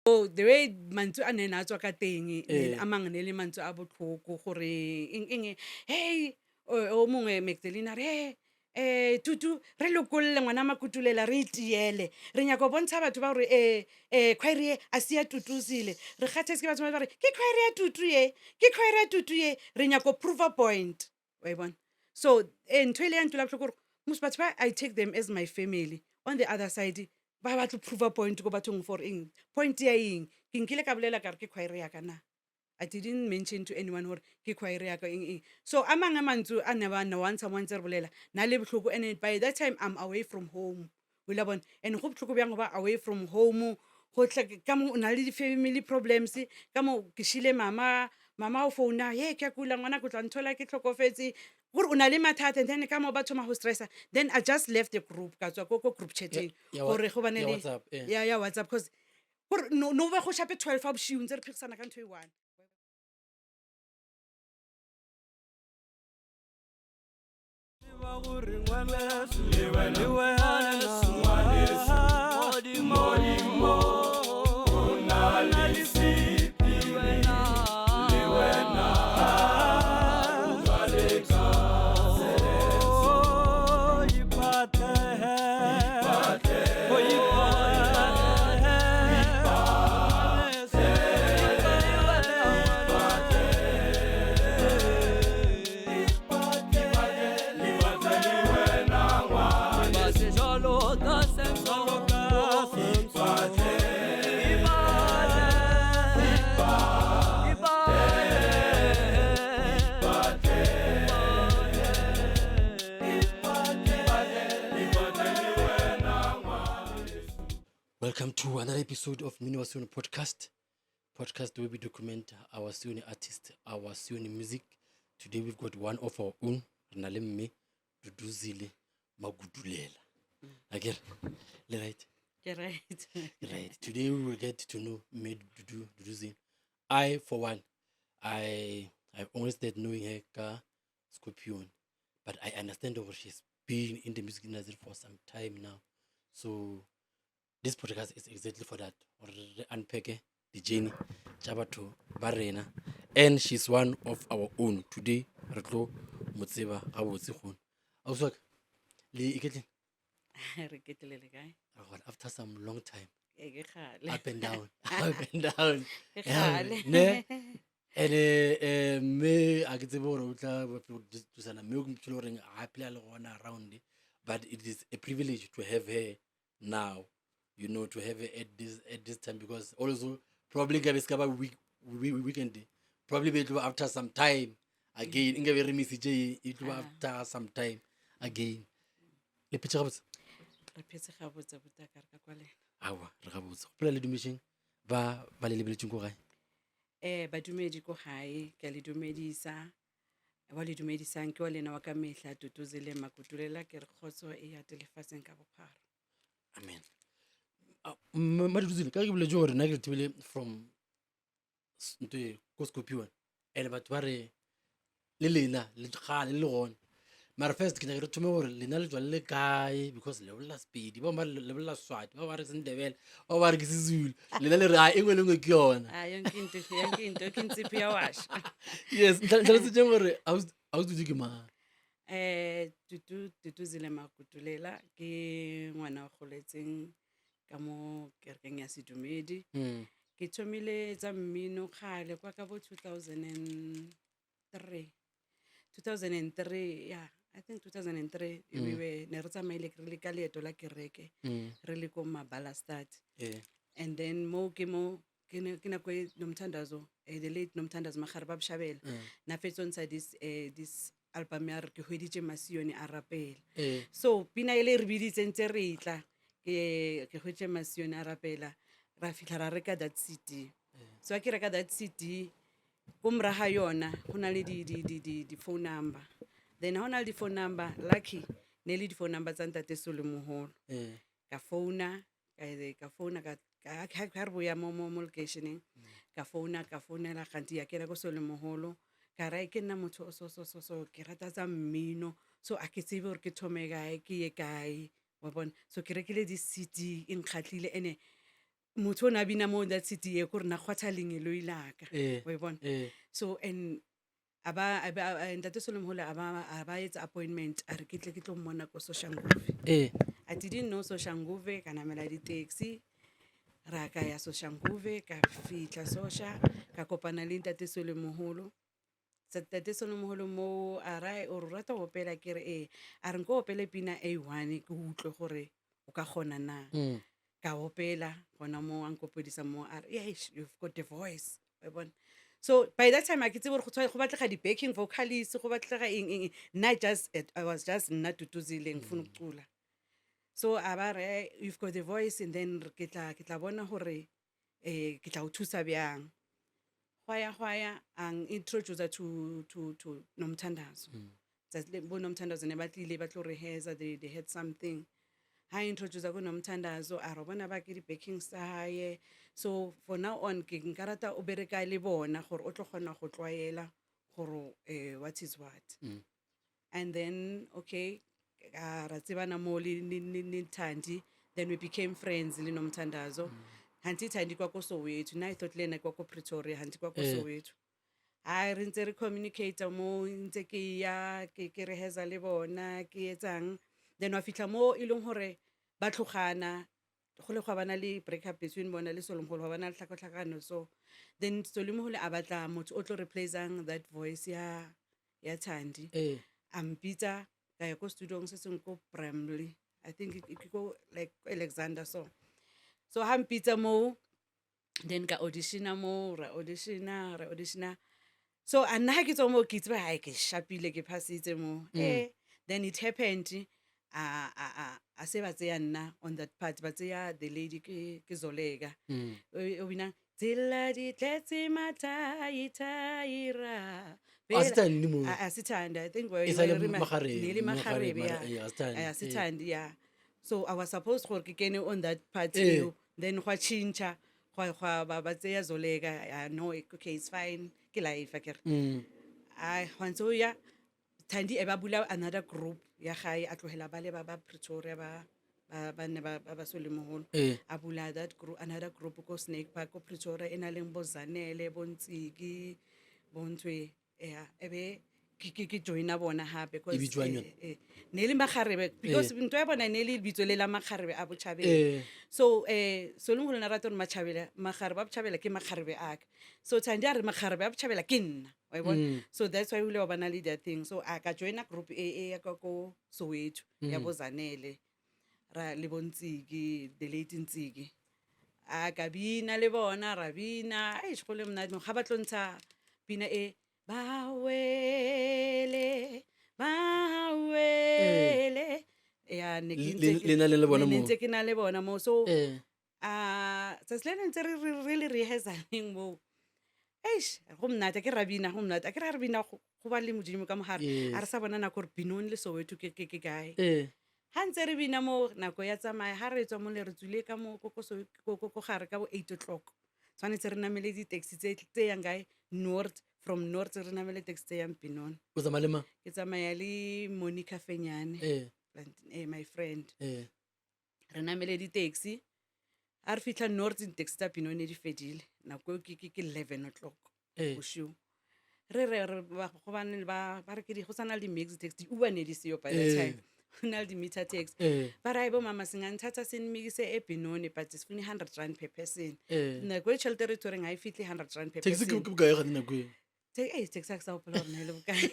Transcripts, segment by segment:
So the way mantswe a ne na tswa ka teng Eh. a mangwe ne le mantswe a botlhoko gore eng eng hey o mongwe Magdalene a re hey eh tutu re lokolle ngwana makutulela re itiele re nyaka go bontsha batho ba gore eh eh choir ye a se ya tutuzile re kgathetse ke batho ba ba re ke choir ya tutu ye ke choir ya tutu ye re nyaka go prove a point wa e bona so eh, ntho e le ya ntula botlhoko gore mos batho ba i take them as my family on the other side ba batlo prove a point ko bathong for eng point ya eng ke nkile ka bolela ka re ke choir ya ka na i didn't mention to anyone gore ke choir ya ka eng eng so a mangwe mantswe a ne ba ne wa ntsha mo ntse re bolela na le botlhoko and by that time i'm away from home o ile bona and go botlhoko bjang go ba away from home go tla ka mo o na le di-family problems ka mo ke šile mama mama o founa ye ke a kula ngwana ko tla nthola ke tlhokofetse gore o na le mathata and then ka mo ba thoma go stressa then i just left the group ka tswa ko ko group chatting gore go bane le ya ya whatsapp because gore no no be go shape 12 a boshiu ntse re phigisana ka ntho e one. Welcome to another episode of Mini Wasione Podcast. Podcast where we document our Sione artists, our Sione music. Today we've got one of our own, re na le mme Duduzile Magudulela. Akere? Le right? Ke right. Right. Today we will get to know Mme Dudu Duduzile. I, for one, I I only started knowing her ka Scorpion, but I understand that she's been in the music industry for some time now. So this podcast is exactly for that. Gore re unpack the journey tša batho ba rena and she's one of our own. Today re tlo mo tseba gabotse kgono. Ausi wa ka, le iketlile? Re iketlile le kae? Re gona after some long time. Ee, ke kgale. Up and down, up and down. Ke kgale. Ne? And mme a ke tsebe gore o tla thusana mme o ke motho e le goreng ga phele a le gona around but it is a privilege to have her now you know to have her at this at this time because also probably nkabe se ka ba week, week, weekend probably be e tlo ba after some time again nkabe re missitse e e tlo ba Ah. after some time again le phetse gabotse Re phetse gabotse botaka re ka kwa lena. aowa re gabotse gopola le dumešeng ba ba le lebeletseng ko gae Eh badumedi ko gae ke a le dumedisa wa le dumedisang ke wa lena wa ka mehla Duduzile Magudulela ke re kgotso e ate lefatsheng ka bophara. Amen. Mma Duduzile ka ke boletse gore nna ke re thibile from ntho e ko Scorpion and batho ba re le lena le kgale le le gona mara first ke nyaka re thome gore lena le tswa le le kae because le bolela Sepedi ba bangwe ba re le bolela Seswati ba bangwe ba re Sendebele ba bangwe ba re ke Sezulu lena le re a e nngwe le nngwe ke yona. A yonke into yonke into ke ntsiphi ya washa. Yes, ntlhalosetseng gore ausi Dudu ke mang. Dudu Duduzile Magudulela ke ngwana o goletseng ka mo kerekeng ya sedumedi. Ke thomile tsa mmino kgale kwa ka bo 2003. 2003 yeah i think 2003 we were ne re tsamaile re le ka leeto la kereke re le ko Mabalastad and then mo ke mo ke ne ke nako e Nomthandazo the late Nomthandazo Magare ba Boshabela na fetso ntsha this this album ya re ke hweditše Masione a rapela so pina ele re biditse ntse re tla ke ke hweditše Masione a rapela ra fitlha ra reka that CD so ha ke reka that CD ko moraga yona go na le di-phone number then ha o na le di-phone number lucky ne le di-phone number tsa ntate Solo Moholo ka founa ka founa ka ha re boya mo mo mo locationeng ka founa ka founela ganti ya kena ko Solo Moholo ka re ke nna motho o so so so so ke rata tsa mmino so a ke tsebe gore ke thome kae ke ye kae wa bona so ke rekile di-CD e nkgatlhile ene. Motho o ne a bina mo that city e kore na kgwatha lengeloi laka. Eh. Wa e bona? Eh. So and a ba a ba a- ntate Solomhole a ba a ba etsa appointment a re ke tle ke tlo mmona ko Soshanguve. Eh. I didn't know Soshanguve ka namela di-taxi ra ka ya Soshanguve ka fihla Sosha ka kopana le ntate Solemoholo. Ntate Solemoholo mo a ra o re rata go opela ke re ee a re nko opele pina e one ke utlwe gore o ka kgona na. Ka opela gona mo a nkopodisa mo a re eish you've got the voice wa bona. So by that time a ke tsebe gore go tshwa- go batlega di-backing vocalist go batlega eng eng eng. Nna I just I was just nna Duduzile ngifuna ukucula. So a ba re "Eh, you've got the voice and then re- ke tla ke tla bona gore eh ke tla o thusa bjang. Gwa ya gwa ya ang introduce to Nomthandazo. Tsatsi le bo Nomthandazo ne ba tlile ba tlo rehearsa they had something. Ha introduce ko Nomthandazo a re bona ba ke di-backing tsa hae. So for now on ke nka rata o bereka le bona gore o tlo kgona go tlwaela gore eh what is what. And then okay ka ra tsebana mo le le le le Thandi then we became friends le Nomthandazo. Hanti Thandi kwa ko Soweto nna I thought le ena kwa ko Pretoria hanti kwa ko Eh. Soweto. Hai re ntse re communicate mo ntse ke ya ke ke rehearsa le bona ke etsang then wa fitlha mo e leng gore ba tlogana go le gwa bana le break up between bona le Solomholo gwa bana le tlhakatlhakano so then Solomholo a batla motho o tlo replacang that voice ya ya Thandi Eh. a mpitsa ka ya ko studiong se sengwe ko Bramley I think ke ko like ko Alexander so so ha mpitsa moo then ka auditiona moo ra auditiona ra auditiona so a nna ha ke tswa moo ke tseba hae ke shapile ke phasitse mo eh then it happened a a a a se ba tseya nna on that part ba tseya the lady ke ke Zoleka o o binang tsela di tletse mathaithaira A se Thandi mo? a se Thandi I think E sa le Makgarebe, ne le Makgarebe, makgarebe ya mara, eh, a se Thandi, Eh, a se eh. Thandi yeah so I was supposed gore ke kene on that part Eh. eo then gwa tšhintšha gwa gwa ba ba tseya Zoleka ah, no okay it's fine ke life akere ai gwa ntse o ya Thandi e ba bula another group ya gae a tlogela ba le ba ba Pretoria ba ba ba ne ba ba ba Solemoholo Eh. a bula that group another group ko Snake Park ko Pretoria e na leng bo Zanele bo Ntsiki bo Ntswe ya ebe ke ke ke joina bona hape 'cause, E bitswang yona? eh, eh, ne le makgarebe because ntho ya bona ne le lebitso le la makgarebe a botjhabela Eh. so eh Solomholo na rata gore matjhabela makgarebe a botjhabela ke makgarebe a ka so Thandi a re makgarebe a botjhabela ke nna wa e bona so that's why o ile wa bana le that thing so a ka joina group e e ya ka ko Soweto ya bo Zanele ra le bo Ntsiki the late Ntsiki a ka bina le bona ra bina eish go le monate ga ba tlo ntsha pina e ba wele ba wele ya ne ke ntse Le- le na le le bona ne moo? ntse ke na le bona moo so Eh. a tsatsi le ne ntse re re- re le rehearsaleng moo eish go monate a ke ra bina go monate a ke ra re bina go go ba le modimo ka mogare a re sa bona nako gore Benoni le Soweto ke ke ke kae Eh. ha ntse re bina mo nako ya tsamaya ha re tswa mo le re tswile ka mo ko ko Sowe- ko ko- ko gare ka bo 8 o'clock tshwanetse re namele di-taxi tse tse yang kae north from north re namele taxi tse yang Benoni O tsamaya le mang? ke tsamaya le Monica Fenyane Eh. eh, my friend Eh. re namele di-taxi a re fitlha north di-taxi tsa Benoni di fedile nako eo ke ke ke 11 o'clock Eh. bosigo re re re ba gobane ba ba re ke di go sana le di-maxi taxi di-Uber ne di seyo by that Eh. time go na le di-meter taxi Eh. ba re bo mama singanthatha sinimikise eBenoni but sifuna i-100 rand per person Eh. nako e tšhelete re tshwereng ga e fitlhe 100 rand per Taxi ke person ke bokae gane nako eo? Eh, taxi a ke sa gopola gore ne e le bokae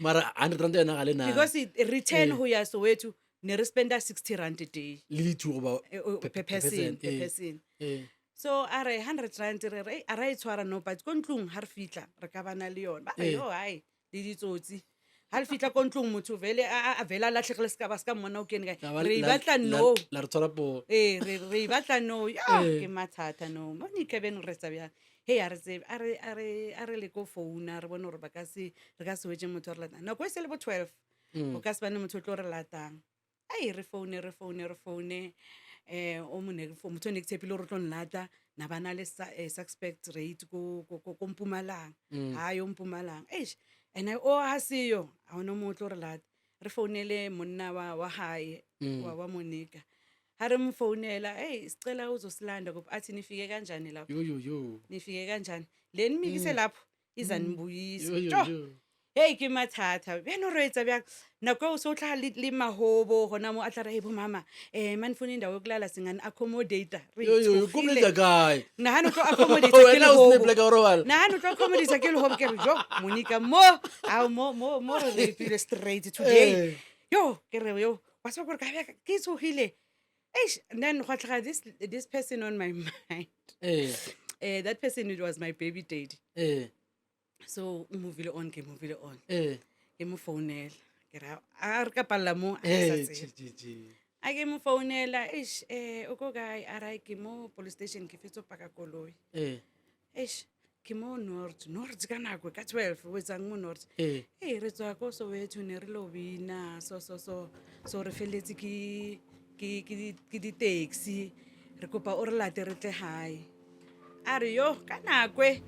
Mara 100 rand yona ga le na. because return Eh. go ya Soweto ne re spenda 60 rand a day Le di two goba Eh, oh, per person per eh. person Eh. so a re 100 rand re re a ra e tshwara no but ko ntlong ha re fitlha re ka bana le yona ba re Eh. yo hai le ditsotsi ha le fitlha ko ntlong motho vele a a- a vele a latlhegile se ka ba se ka mmona o kene kae La ba- re e la- batla la- no La re tshwara poo. ee re re e batla no ya Eh. ke mathata no Monica bene re tsa bjang he a re tsebe a re a re a re le ko founa re bone gore ba ka se re ka se wetse motho o re latang nako e se le bo 12 o ka se bane motho o tlo re latang ai re foune re foune re foune um o mone motho o ne ke tshepile gore o tlo nlata na ba na le suspect rate ko ko ko ko Mpumalanga ha yo Mpumalanga eish and o ha seyo ha ona mo o tlo re lata re founele monna wa wa hae wa wa Monica. Ha re mo founela, hey sicela uzosilanda kuphi athi nifike kanjani lapho? Yo yo yo. Nifike kanjani? Le nimikise lapho izanibuyisa. Yo yo Tjo! yo. Hei ke mathata bjano re etsa bjang nako eo se o tlhaga le le mahobo gona mo a tla re hey bomama um manifuna indawo yokulala singani-accommodata Re Yo yo yo. tshogile. Komletsa kae? Nagana o tlo accommodata ke Wena o lehobo. sne plek ya go robala. Nagana o tlo accommodata ke lehobo ke re jo monica mo ao mo mo mo re rapile straight today Eh. yo ke re yo wa tseba gore ka bjaka ke tshogile eish and then gwa tlhaga this, this person on my mind Eh. that person it was my baby daddy Eh. so o movile on ke movile on Eh. ke mo founela ke ra a re ka palela mo a ke sa Eh. tsebe. Tji, tji, tji. a ke mo founela eish um o ko kae a rae ke mo police station ke fetso paka koloi Eh. eish ke mo north north ka nako ka 12 o etsang mo north Eh. ee re tswa ko soweto ne re lo bina so so so so re feleletse ke ke ke di- ke di-taxi re kopa o re late re tle gae a re yo ka nakwe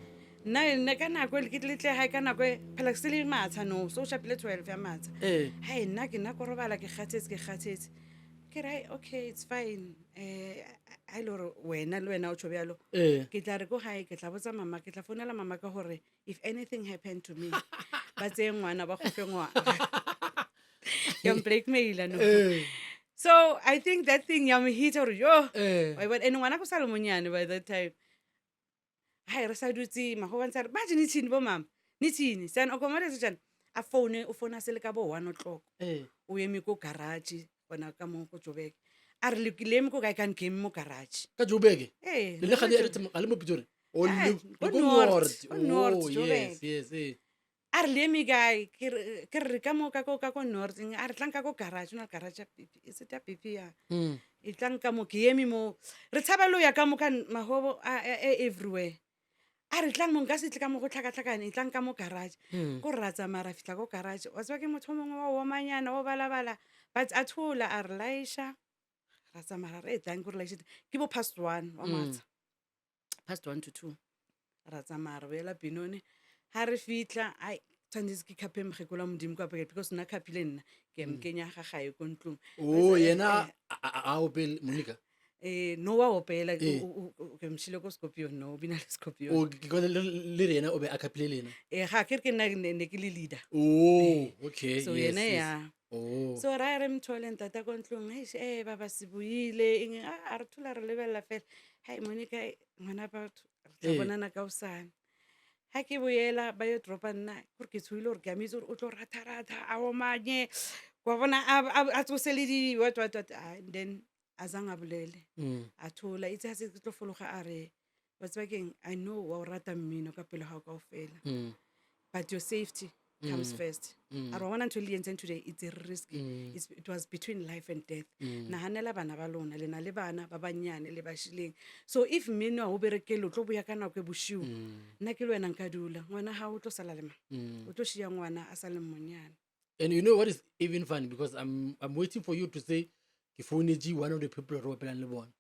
nna nna ka nako e ke tle gae ka nako e phela ke se le matsha no so o shapile 12 ya matsha Eh. hai nna ke nna ko robala ke kgathetse ke kgathetse ke re "Ai, okay it's fine um a e le gore wena le wena o tsho bjalo Eh. ke tla re ko gae ke tla botsa mama ke tla founela mama ka gore if anything happen to me ba tseye ngwana ba gofe ngwana ke blackmaila no Eh. so i think that thing ya mo hita gore yo Eh. wa e bona and ngwana ko sa le monyane by that time hai re sa dutse mago ba ntse a re manje nithini bomama nithini siyani okomoletse jani a foune o founa se le ka bo one o'clock Eh. o eme ko garage gona ka mo ko Joburg a re le le eme ko kae kane ke eme mo garage Ka Joburg. ee Le le ga le ga le mo Pretoria. O Eh, le ko le ko Noord, Noord. ko Noord, Oh, Joburg. yes, yes, eh. a re le eme kae ke re ke re ka mo ka ko ka ko north a re tlang ka ko garage o na le garage ya BP is it ya BP ya e tlang ka mo ke eme mo re tshaba le ho ya ka mo ka mahobo a everywhere a re tlang mo nka se tle ka mo go tlhakatlhakane e tlang ka mo garage ko re ra tsamaya ra fitlha ko garage wa tseba ke motho o mongwe wa omanyana wa balabala but a thola a re laiša ra tsamaya ra re e tlang ko re laišitse ke bo past one wa matsha past 1 to 2 ra tsamaya re boela Benoni ha re fitlha ai tshwanetse ke khape mokgekolo wa modimo kwa pele because nna khapile nna ke mo kenya ga gae ko ntlong Oh, yena a opele Monica. No wa opela Eh. ke mshile ko Scorpion no o bina le Scorpion O ke kwa le re yena o be a khapile le yena. Ga ke re ke nna ne ke le leader Oh, okay. so yes, yena yes. ya Oh. So ra re mthole ntata ko ntlong eish baba se buile eng a re thola re lebelela fela hai Monica ngwana batho re tla bonana ka hosane ha ke boela ba yo dropa nna kore ke tshohile gore ke a mo itse gore o tlo ratha-ratha a omanye wa bona a tsose le di what what what and then a zang a bolele a thola itse ha se ke tlo fologa a re wa tseba keng i know wa o rata mmino ka pelo gago kaofela but your safety comes first a re wa bona ntho e le entseng today it's a risk it was between life and death nahanela bana ba lona le na le bana ba bannyane le ba šileng so if mmino ha o berekele o tlo boya ka nako e bošiu nna ke le wena nka dula ngwana gago o tlo sala le mang o tlo šia ngwana a sa le monyane And you know what is even funny? Because I'm waiting for you to say ke founetše one of the people re opelang le bona.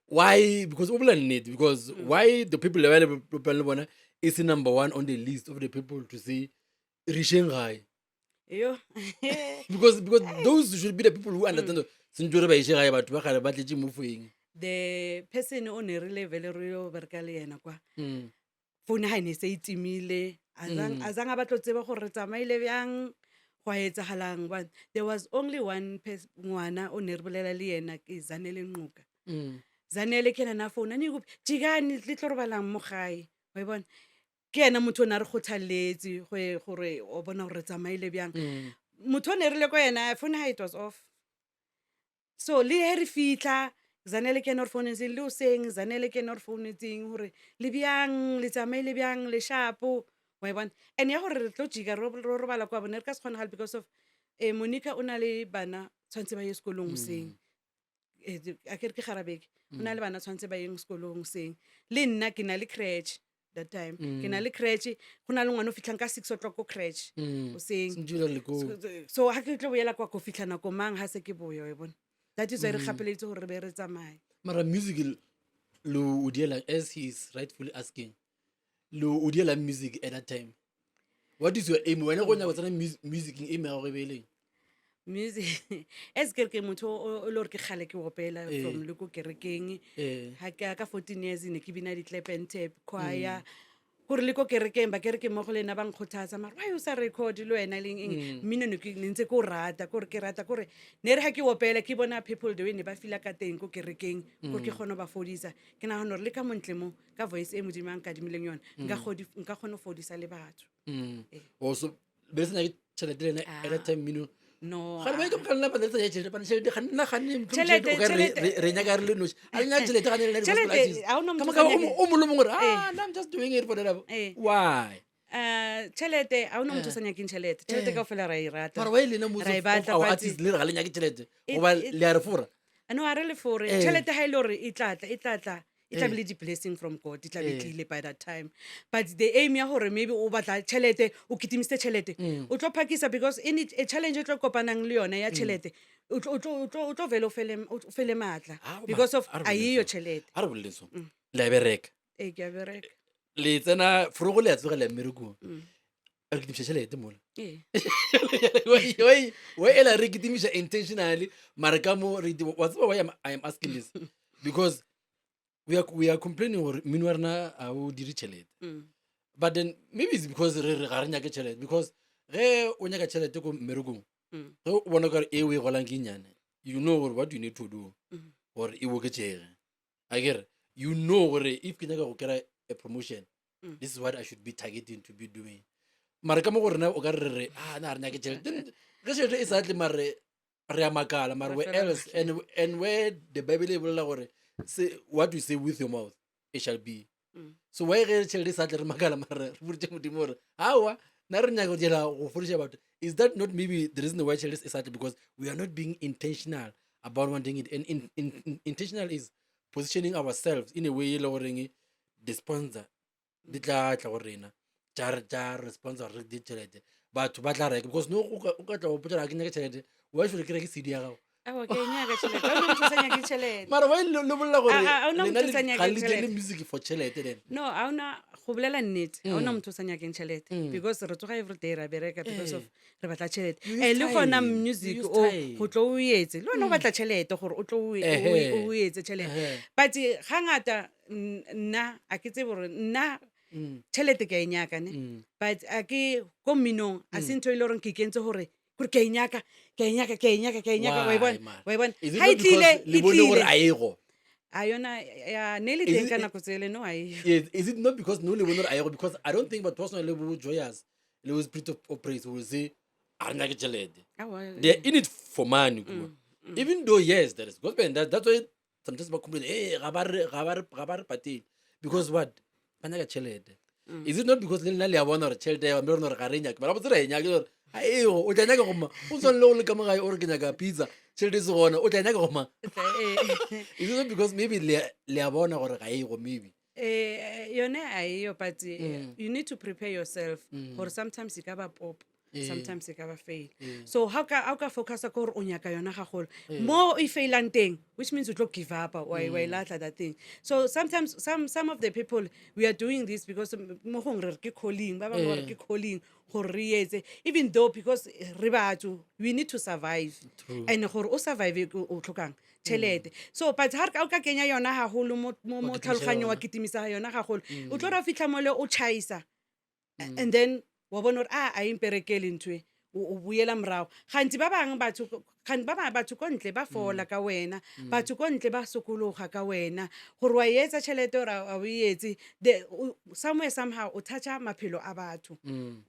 Why? Because o bolela nnete. Because why the people ba le opelang le bona is number one on the list of the people to say re išeng gae. yo Because those should be the people who understand. Sentse re ba ishe gae batho ba gale ba tletse mo foeng. The person o ne re le vele re yo bereka le yena kwa phone ha e ne se e timile a zang a batlo tseba gore re tsamaile bjang go a etsagalang but there was only one ngwana o ne re bolela le yena ke Zanele Nquka Zanele ke ena na founa ne kope jikane le tlo robalang mo gae wa e bona ke ena motho o ne a re kgothaletse gore o bona gore re tsamaile bjang motho o ne re le ko yena phone ha it was off so le he re fitlha Zanele ke ena o re founetseng le hoseng Zanele ke ena o re founetseng gore le bjang le tsamaile bjang le shapo wa e bona and ya gore re tlo jika ro robala kwa bone re ka se kgonagale because of Monica o na le bana tshwanetse ba ye sekolong hoseng a ke re ke garabeke o na le bana tshwanetse ba yeng sekolong hoseng le nna ke na le crèche that time ke na le crèche go na le ngwana o fitlhang ka 6 o'clock ko crèche hoseng Sentse le ko. So ha ke tlo boela kwa ko fitlha nako mang ha se ke boya wa e bona that is why re gapeleditse gore re be re tsamaye Mara music lo o diela as he is rightfully asking. Lo o diela music at that time. What is your aim? Wena go nyaka go tsena musicing aim ya gago e be e leng? Music as ke re ke motho o le gore ke kgale ke opela from le ko kerekeng. Ga ke ka 14 years ne ke bina di-clap and tap choir. Gore le ko kerekeng ba kereke mmogo le nna ba nkgothatsa mara why o sa record le wena leng eng. Mmino ne ke ne ntse ke o rata kore ke rata kore ne re ga ke opela ke bona people the way ne ba feel-a ka teng ko kerekeng gore ke kgone go ba fodisa. Ke nagana gore le ka montle mo ka voice e Modimo a nkadimileng yone nka kgona go fodisa le batho. Oh, so be se nyake tšhelete le ena at that time mmino No. Gane ba ke ka nna ba tsa tšhelete ba tšhelete ga nna ga nne Tšhelete, o ka re tšhelete. re nyaka re le noši a le nyaka tšhelete ga ne le Tšhelete, ha hona ka motho moka o sa o nyakeng. o mongwe le mongwe re Eh. ah no, I'm just doing it for the love Eh. why Tšhelete ga ona motho o sa nyakeng tšhelete tšhelete Eh. kao fela ra e rata mara why lena most Ra e of batla, our but- artists le re ga le nyake tšhelete It- goba le a re fora no a re le fore Eh. tšhelete ga e le gore e tlatla e tlatla e tla be Eh. le di-blessing from god e tla be Eh. tlile by that time but the aim ya gore maybe o batla tšhelete o kitimisitse tšhelete o tlo phakisa because any a challenge e tlo kopanang le yone ya tšhelete o tlo- o tlo- o tlo o tlo vele o fele o fele maatla Ah, mara, because of a re a boleleng eyo so. tšhelete a re boleleng so le a bereka ee ke a bereka le tsena forogo le a tsogela mmerekong re kitimiša tšhelete mola ee why ela re kitimiša intentionally mara ka mo re wa tseba why I am asking this because we are complaining gore mmino wa rena ga o dire tšhelete but then maybe it's because re re ga re nyake tšhelete because ge o nyaka tšhelete ko mmerekong ge o bona kare e o e golang ke nnyane you know gore what you need to do gore e oketšege a kere you know gore if ke nyaka go kry a promotion this is what I should be targeting to be doing mara ka mo go rena o ka re re ah na re nyake tšhelete Then ge tšhelete e sa tle mare re a makala mare Re where fela else and where the bible e bolela gore say what you say with your mouth it shall be so why ge tšhelete e sa tle re makala mare re boditše modimo gore aowa nna re nyaka go dira go fodiša batho is that not maybe the reason why tšhelete e sa tle because we are not being intentional about wanting it and intentional is positioning ourselves in a way e le goreng the sponsor di tla tla go rena tša re tša re sponsor re di tšhelete batho ba tla reka because no o ka tla o potsa ga ke nyake tšhelete why should ke reke cd ya gago Aowa, ke a e nyaka tšhelete. Ha hona motho o sa nyake tšhelete. mara why le bolela gore A- a- ha hona lena motho o le- sa nyakeng ga le dire tšhelete. music for tšhelete then no ga ona go bolela nnete ga ona motho o sa nyakeng tšhelete because re tsoga everyday ra bereka because of re batla tšhelete You use and le gona time. You music use o time. go tlo o etse le wena o batla tšhelete gore o tlo o e- o e- o etse tšhelete Ehe. but ga ngata nna a ke tsebe gore nna tšhelete ke a e nyaka ne but a ke ko mminong a se ntho e le goreng ke ikentse gore gore ke a e nyaka ke a e nyaka ke a e nyaka ke a e nyaka wa e bona Why, man? wa e bona Is it ga e not because tlile le e bone gore tlile a ego a yona ya ne le Is teng it- ka nako tsele no a eyo Yes, is it not because no le bone gore a ego because i don't think batho ba tshwana le bo joyous le bo spirit of praise will say a re nyake tšhelete Aowa, they're in it for money kua even though yes there is gospel and that's why sometimes ba complain hey ga ba re ga ba re ga ba re patele because what ba nyaka tšhelete is it not because le lena le a bona gore tšhelete ya mme rona gore ga re e nyake mara botse re e nyake gore aeo o tla nyaka goma o tshwane le go le ka mo gae o re ke nyaka pizza tšhelete e se gona o tla nyaka goma Eh, is it not because maybe le le a bona gore ga ego maybe eh, yone a eyo but you need to prepare yourself gore sometimes e ka ba pop sometimes e ka ba fail so ha o ka focusa ka gore o nyaka yona gagolo mo e failang teng which means o tlo give up wa e wa e latlha that thing so sometimes some of the people we are doing this because mo gongwe re re ke calling ba bangwe ba re ke calling gore re etse even though because re batho we need to survive and gore o survive o tlhokang tšhelete so but ha o ka kenya yona gagolo mo Wa kitimisa tlhaloganyong wa yona. kitimisa yona gagolo o tlo ra fitlha mole o chaisa and then wa bona gore a a imperekele ntho e o boela morago gantsi ba bangwe batho gantsi ba bangwe batho ko ntle ba fola ka wena batho ko ntle ba sokologa ka wena gore wa e etsa tšhelete ore a o e etse somewhere somehow o toucha maphelo a batho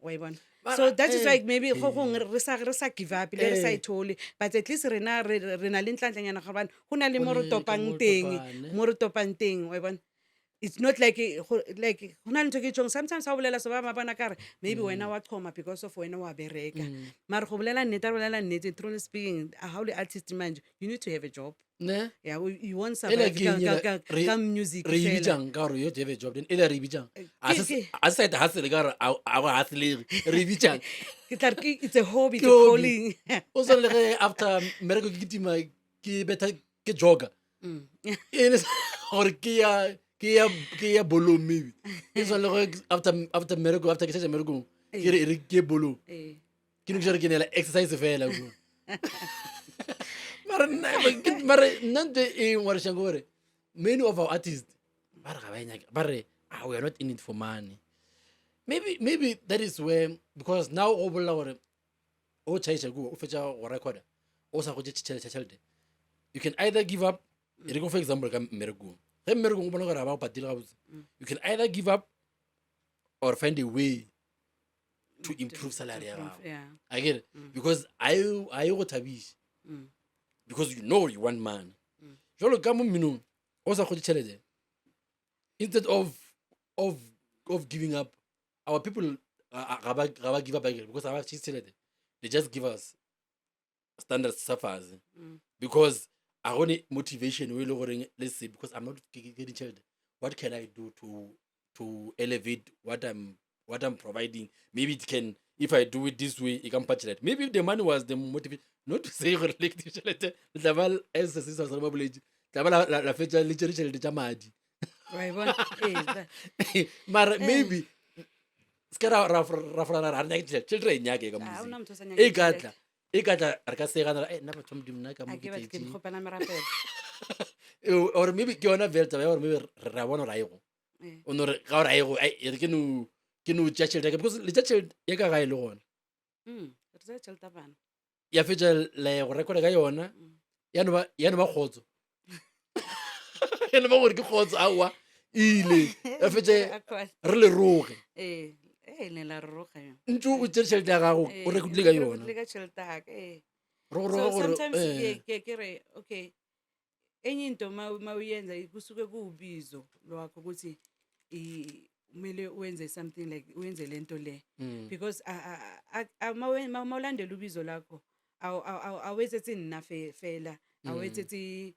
wa e bona so that is why maybe go gongwe re sa re sa give up le re sa e thole but at least rena re na le ntlantlanyana gobane go na le mo re topang teng mo re topang teng wa e bona it's not like like go na le ntho ke tšhong sometimes ga o bolela so ba ba bona kare maybe wena wa qhoma because of wena wa bereka mare go bolela nnete a re bolela nnete truly speaking ga o le artist manje you need to have a job ne yeah you won't Ela survive ke eng ela? ka music re e fela. bitsang ka gore you have to have a job then ela re e bitsang a ke- se sa eta hustle ka gore a go hustlege re e bitsang ke tla re ke it's a hobby it's Ke a hobby. calling o tshwane le ge after mmereko ke kitima ke betha ke jogger e le gore ke ya ke ya ke ya bolong maybe e tshwane le gore after after mmereko after ke setse mmerekong ke re e re ke ye bolong Eh. ke no ke re ke neela exercise fela ko Mara nna mara nna ntho e ngwarišang ke gore many of our artists ba re ga ba e nyake, ba re ah, we are not in it for money. Maybe that is where, because now o bolela gore o tšhaiša kua o fetša go recorda o sa gotše tšhelete, you can either give up. E re ko for example ka mmerekong, ge mmerekong o bona gore ga ba go patile gabotse, you can either give up or find a way to improve salary ya gago. A kere because a e go thabiše because you know you want money. Jalo ka mo mminong o sa kgotse tšhelete, instead of giving up, our people ga ba give up because ga ba chase tšhelete, they just give us standards sa fase because a gone motivation o e le goreng, let's say because I'm not getting tšhelete, what can I do to elevate what I'm providing? Maybe it can, if I do it this way, e ka mpha tšhelete. Maybe if the money was the motivation, not to say gore le tšhelete le tla ba as se sa ba boletse tla ba la fetša le tšere tšhelete tša madi. Wa e bona? Ee, mara maybe se ka ra forana ra re nyake tšhelete, tšhelete re e nyake ka Ha hona music. Motho o sa nyakeng E ka tjhelete. tla, e ka tla, re ka segana ra, nna batho ba Modimo, nna ka mo Ha ke ke batle ke tletše." kgopela merapelo. Or maybe ke yona vele taba ya gore maybe re a bona gore a e go o no re ga o re a e go, ai, e re ke no tšea tšhelete ya ka because le tša tšhelete ya ka gae le gona. Re tsaya tšhelete ya bana. Ya fetša la ya go rekoda ka yona, ya no ba kgotso, ya no ba gore ke kgotso, aowa, ile ya fetša re le roge. Ee, ne la re roga yo. Ntse o tšere tšhelete ya gago o rekodile ka yona. Rekotile ka tšhelete ya ka, ee. Re go So roga gore sometimes ke re okay, enye into ma uyenza kusuke kuwubizo lwakho ukuthi kumele wenze something like uyenze lento le because ma ulandela ubizo lakho awetsetsi nna fela, awetsetsi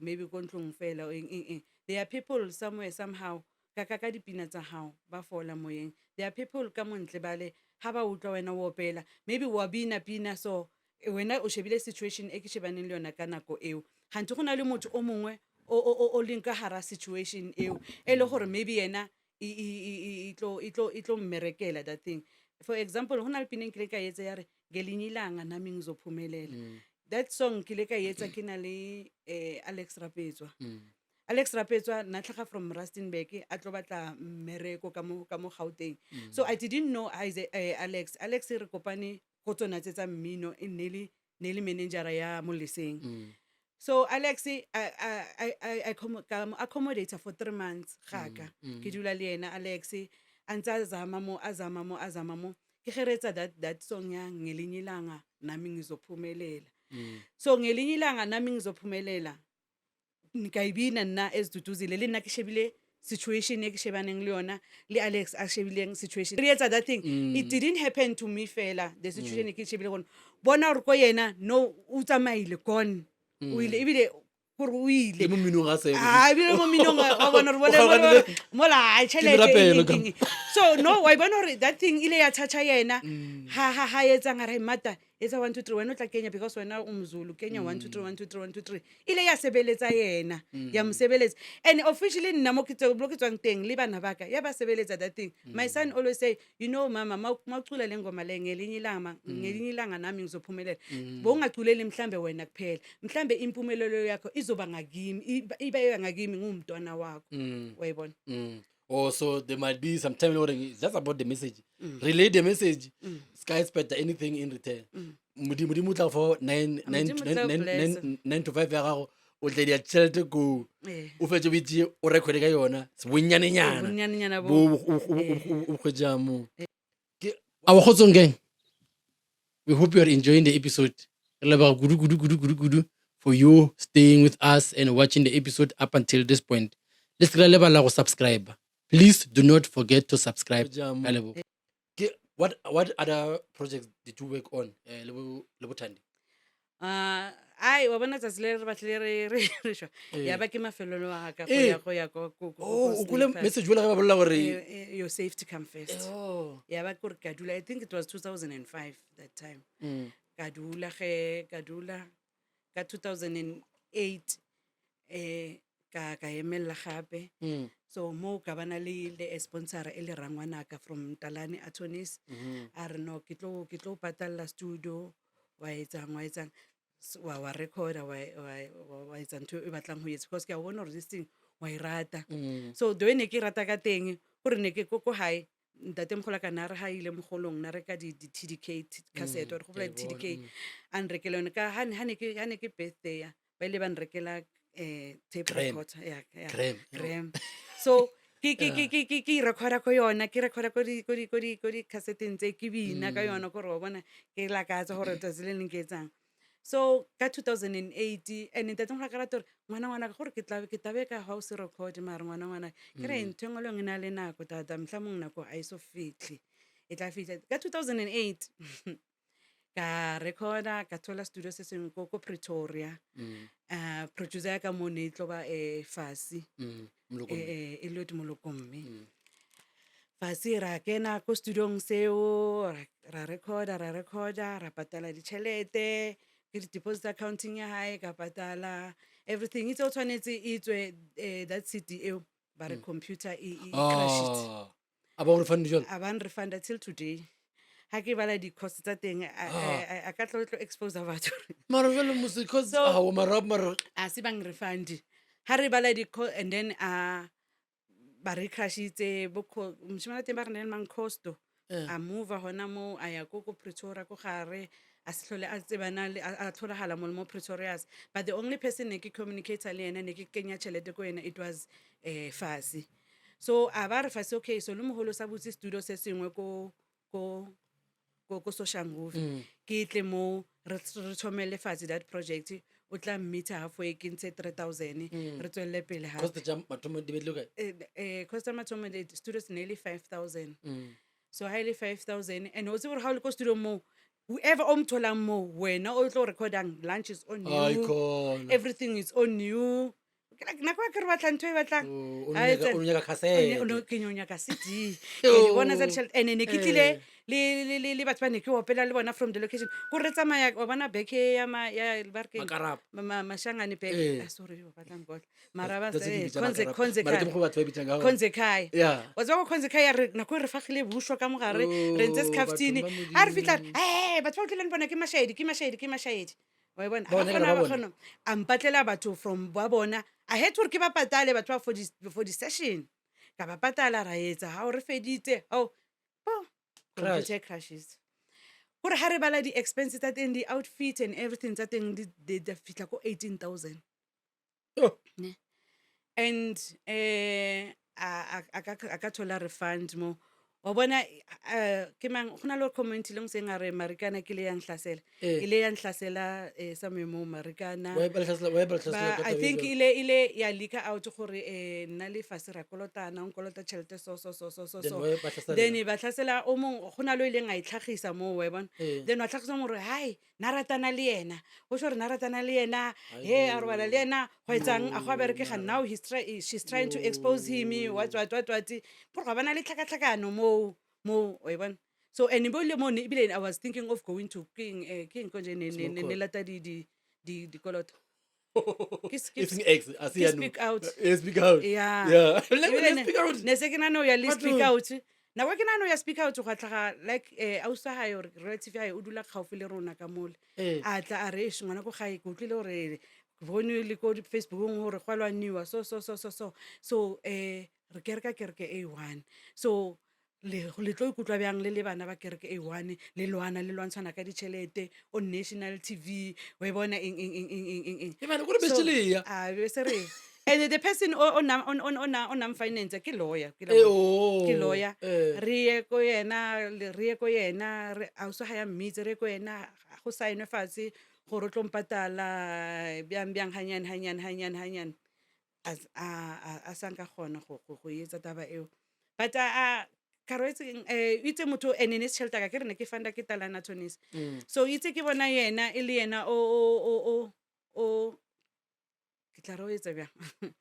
maybe ko ntlong fela or eng, eng, eng. There are people somewhere somehow ka dipina tsa hao ba fola moyeng. There are people ka montle bale ha ba utlwa wena o opela, maybe wa bina pina, so wena o shebile situation e ke shebaneng le yona ka nako eo, gante go na le motho o mongwe o leng ka hara situation eo e le gore maybe yena e tlo mmerekela that thing. For example, go na le pina e nkile ka etsa ya re "Ngelinye ilanga nami ngizophumelela". That song ke ile ka etsa ke na le Alex Rapetswa. Alex Rapetswa nna tlhaga from Rustenburg, a tlo batla mmereko ka mo Gauteng. So I didn't know Alex. Alex re kopane go tsona tse tsa mmino, e ne le managera ya Moleseng. So Alex I ka mo accommodate for 3 months gaka ke dula le yena. Alex a ntse a zama mo, a zama mo, a zama mo, ke ge re etsa that song ya "Ngelinye ilanga nami ngizophumelela". So "Ngelinye ilanga nami ngizophumelela" ka e bina nna as Duduzile, le nna ke shebile situation e ke shebaneng le yona, le Alex a shebileng situation, re etsa that thing. It didn't happen to me fela, the situation e ke shebile gone, bona gore ko yena no o tsamaile, gone, o ile, ebile gore o ile. Le mo mminong ga se. Ah, ebile mo mminong wa bona gore O kgaogane mola ai tšhelete merapelo eng, eng, eng. So no wa bona gore that thing ile ya toucha yena ha etsang a re mata etsa 1 2 3, wena o tla kenya because wena o Mzulu, kenya 1 2 3 1 2 3 1 2 3, ile ya sebeletsa yena, ya mo sebeletsa. And officially nna mo ke tswang teng le bana baka ya ba sebeletsa that thing. My son always say, "You know mama, mawucula le ngoma le, ngelinye ilanga, ngelinye ilanga nami ngizophumelela, bowungaculeli mhlambe wena kuphela, mhlambe impumelelo yakho izoba ngakimi, iba ngakimi ngumntwana wakho." Wayibona? Oh, so there might be some time where it's just about the message. Relay the message. Sky expect anything in return. Modimo o tla for 9 Modimo tla o blessa. 9 to 5 ya gago, o tla dia tšhelete ko o fetse o itse o recorde ka yona bonnyanenyana. Bonnyanenyana bo bo. O kgwetša mo ke our kgotsong gang. We hope you are enjoying the episode. Re leboga kudu kudu kudu kudu kudu for you staying with us and watching the episode up until this point. Le se ka la lebala go subscribe. Please do not forget to subscribe. Ka leboga. What other projects did you work on le bo Thandi? Ah, ai, wa bona tsatsi le re batlile re shwa, ya ba ke mafelelo a ka go ya Oh, ko o kwele Snake. Message wela ge ba bolela gore Your safety come first. Ya ba kore ka dula, I think it was 2005 that time. Ka dula ge ka dula ka 2008 ka emella gape. So mo ka bana le a sponsor e le rangwanaka from Talane Attorneys. A re no, ke tlo patalla studio. Wa etsang, wa etsang, wa wa recorda, wa wa wa etsa ntho e batlang ho etsa because ke a bona hore this thing wa e rata. So the way ne ke e rata ka teng, kore ne ke ko ko hae, ntatemogolo wa ka na re ha ile mogolong na reka di-T_D_K cassette, wa di gopola di-T_D_K, a nrekela yone ka ha ne ke ha ne ke birthday-a, ba ile ba nrekela tape recorder, ya ya Gram. So ke ke ke ke ke ke recorda ko yona, ke recorda ko di ko di ko di ko di casseteng tse, ke bina ka yona kore wa bona ke lakatsa gore tsatsi le leng ke etsang. So ka 2008, and ntatemogolo a ka rata gore ngwana ngwana gore ke tla ke tlabe ka ga o se record, mare ngwana ngwana ke re ntho e nngwe le nngwe e na le nako tata, mohlomong nako a e so fitlhe, e tla fitlha. Ka 2008 ka recorda, ka thola studio se sengwe ko ko Pretoria. Producer ya ka mo ne e tlo ba Fasi, Elliot Molokomme. Fasi ra kena ko studiong seo, ra recorda, ra recorda, ra patala ditšhelete, ke di-deposit accounting ya hae, ka patala everything. Itse o tshwanetse e tswe that CD eo, ba re computer e crashitse. Ah, a ba go refund jalo? A ba nrefunda till today. Ha ke bala di-cost tsa teng, a ka tlo tlo expose batho. Mara jalo mose, cause ao mara mara A se bang refund. Ha re bala di and then a ba re crashitse bo moshemane wa teng ba re ne le mang, Costo. A move hona moo, a ya ko ko Pretoria ko gare, a se hlole a tsebana le a tholagala mo mo Pretorius. But the only person ne ke communicator le yena, ne ke kenya tšhelete ko yena, it was Fasi. So a ba re Fasi, okay, so le mogolo sa butse studio se sengwe ko ko ko ko Soshanguve, ke tle mo re re thomele fatshe that project, o tla mmeter halfway, ke ntshe 3000, re tswelle pele ha. Cost tša mathomo di be di le kae? Cost tsa mathomo studio se ne e le 5000. So ha e le 5000, and o tsebe gore ha o le ko studio moo, whoever o mo tholang moo, wena o tlo recordang, lunch is on Ai you, khona. everything is on you. Ke like, nako ya ke re batla ntho e batlang. Oh, o Ha nyaka etsa- o nyaka O cassette. no, ke no nyaka CD. Ke di bona tsa ditšhelete. And ne ke tlile le batho ba ne ke opela le bona from the location. Ko re tsamaya, wa bona beke ya ma ya ba re keng? Makarapa. Mashangane beke. Ah, sorry, ba tla nkotla. Mara ba That's what ke bitsa Khonze makarapa. Khonze Mara ke Khaya. mokgwa batho ba e bitsang ka gona. Khonze Khaya. Yeah. Wa tseba ko Khonze Khaya re nako e re fagile bušwa ka mogare, re ntse Oh, sekhafutini. batho ba Ha re fihla, Modimo. eh, batho ba utlwileng bona ke mashaedi, ke mashaedi, ke mashaedi. Wa e bona? Ba Ha bona kgona, ba ba bona. kgona. A mpatlela batho from ba bona. I had hore ke ba patale batho ba for the session. Ka ba patala, ra etsa, ha o re feditse, oh, oh, Crash. computer crashes. Kore ha re bala di-expenses tsa teng, di-outfit and everything tsa teng, di fihla ko 18,000. Oh. Ne. And a ka thola refund mo. Wa bona, ke mang, go na le comment le seng a re Marikana ke le yang hlasela. E le yang hlasela somewhere mo Marikana. Wa e ba hlasela, wa e ba hlasela Ba ka I taba e think jwalo. ile ya leak out gore nna le Fasi ra kolotana, o nkolota tšhelete so so so so so Then so. wa e ba hlasela Then yena. ba hlasela o mong, go na le o ileng a itlhagisa moo, wa e bona. Then wa tlhagisa mo gore hai, na ratana le yena, go sho gore na ratana le yena, he a robala le yena, go etsang, a go a berekega. Now he's try, she's trying to expose him, what what what what, gore ga bana le tlhakatlhakano mo mo, wa e bona. So and bo ile mo ne ebile I was thinking of going to keng keng konje ne ne Small ne court. lata di dikoloto. Ke E seng ex, a se ke ya nou. speak out. Speak out. Yeah. Yeah. Le Ebile le speak out. Ne se ke nahana ho ya le speak Batho. out. Nako e ke nahana ho ya speak out, gwa tlhaga like ausi wa hae or relative ya hae o dula gaufi le rona ka mole. A tla a re, "Eish, ngwana ko gae, ke utlwile hore ke bone le ko di-Facebookong hore gwa lwaniwa so so so so so so, re kereka kereke e one, so le tlo ikutlwa bjang le le bana ba kereke e one, le lwana, le lwantshana ka ditšhelete on national TV, wa e bona, eng eng eng eng eng eng eng." E bana, kore So, bese le ya. a be se re, and the person o nam finance ke lawyer, ke Oh, ke lawyer. Re ye ko yena, re ye ko yena, re ausi ha ya mmitse, re ye ko yena, go saenwe fatshe gore o tlo mpatala bjang bjang, hanyane hanyane hanyane hanyane. A sa nka kgona go etsa taba eo, but a ka re etseng, itse motho and ne se tšhelete ya ka, ke re ne ke funda ke Talana Attorneys. So itse ke bona yena e le yena o ke tla re o etsa bjang,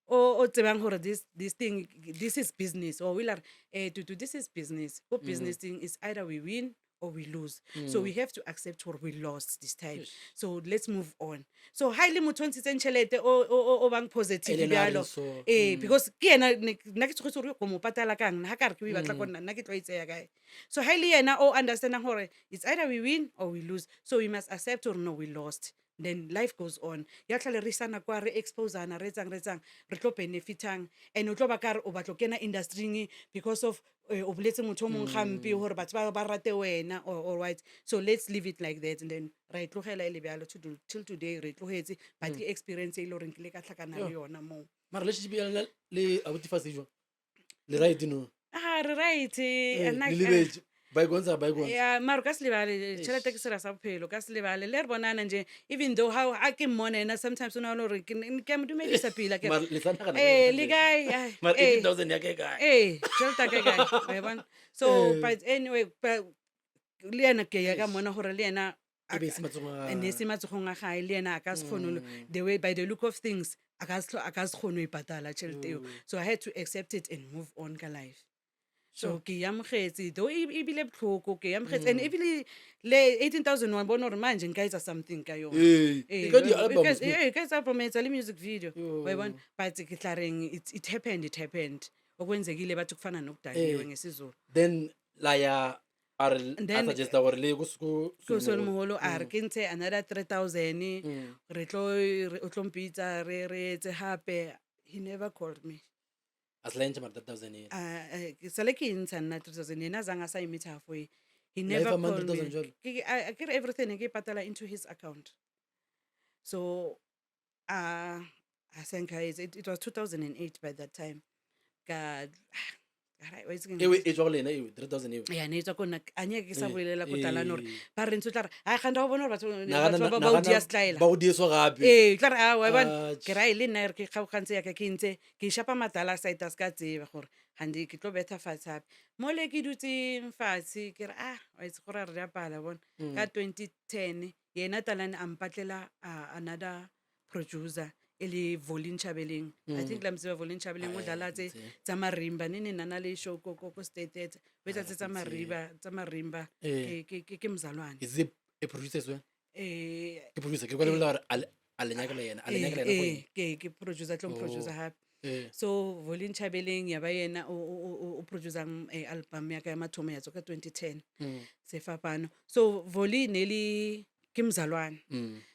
o tsebang gore this thing, this is business, or o ile a re, "Tutu, this is business, ko business thing is either we win or we lose. So we have to accept gore we lost this time. So let's move on. So ha e le motho o ntshitseng tšhelete o bang positive E le yena a bjalo reng so. ee, because ke yena nna ke tsogetse gore go mo patala kang, nna ha ka re ke o e batla ko nna, nna ke tlo e tseya kae. So ha e le yena o understandang gore it's either we win or we lose, so we must accept gore no, we lost, then life goes on. Ya tlhale re isana kwa, re exposana, re etsang, re etsang, re tlo benefitang. And o tlo ba kare o batlo kena industryng because of o boletse motho o mongwe gampe gore batho ba rate wena or what. So let's leave it like that, and then ra e tlogela e le bjalo till today re e tlogetse, but ke experience e le goreng ke ile ka tlhakana le yona moo. Mara relationship ya lena le abuti Fasi jwang? Le right no? Ah, re right. Le lebetse. Bygones are bygones. Ya, mara o ka se lebale tšhelete ke sera sa bophelo, o ka se lebale le re bonana nje, even though how a ke mmone ena sometimes o nagana gore ke a mo dumedisa pila ke re, Mara le tla nagana ee, le kae? Ai, Mara ee. 18,000 ya ka e kae? Ee, tšhelete ya ka e kae? Wa e bona? So but anyway, le yena ke ya ka mmona gore le yena E be e se matsogong a ne e se matsogong a gae, le yena a ka se kgone the way, by the look of things, a ka se kgone ho e patala tšhelete eo. So I had to accept it and move on ka life. So ke e amogetse, though e bile botlhoko, ke e amogetse. And ebile le 18,000 wa bona gore manje nka etsa something ka yona. Ee, Ee, e ka di-albums, no? ee, e ka etsa album, etsa le music video, wa e bona. But ke tla reng, it happened, it happened. Okwenzekile bathi kufana nokudaliwe ngesiZulu. Then la ya a re And a then- suggesta gore le ye ko Ko Solomon. Solomon a re ke ntshe another 3000, re tlo o tlo mpitsa re etse hape. He never called me. A se la e ntšha mara 3000 ela. Ke sale ke e ntsha nna 3000, yena a zang a sa e meet halfway. He La never efa mang called me. 3000 jwale? Ke re everything ke e patala into his account. So a se nka etsa. It was 2008 by that time. Ka ah, wa itse keng? Eo e tswa go lena eo 3000 eo. Ya, ne e tswa ko nna, a nyeke ke sa Eh, bolela ko talane gore eh. ba re ntse o tla re ai gante ga o bone gore Nagana batho ba o dia stlaela. Ba go dieswa gape. Ee, tla re a wa bona Atjhe. ke ra e le nna re ke kgaogantse yaka ke ntse ke shapa matala a side a se ka tseba gore gante ke tlo betha fatshe gape mole ke dutseng fatshe ke re ah, wa itse gore re di apala bona. Ka 2010 yena talane a mpatlela another producer e le Volin Chabeleng. I think la mtseba Volin Chabeleng, o dlala tse tsa marimba ne ne nana le show ko State Theatre, o etsa tse tsa mariba tsa marimba. Ke mzalwane. Is it a producer as well? Eh. Ke producer, ke kwa lebella gore a le nyaka le yena, a le nyaka le yena for eng? Ke producer, tlo producer hape. Eh. So Volin Chabeleng ya ba yena o producang album ya ka ya mathomo ya tswa ka 2010, Sefapano. So Voli ne le ke mzalwane.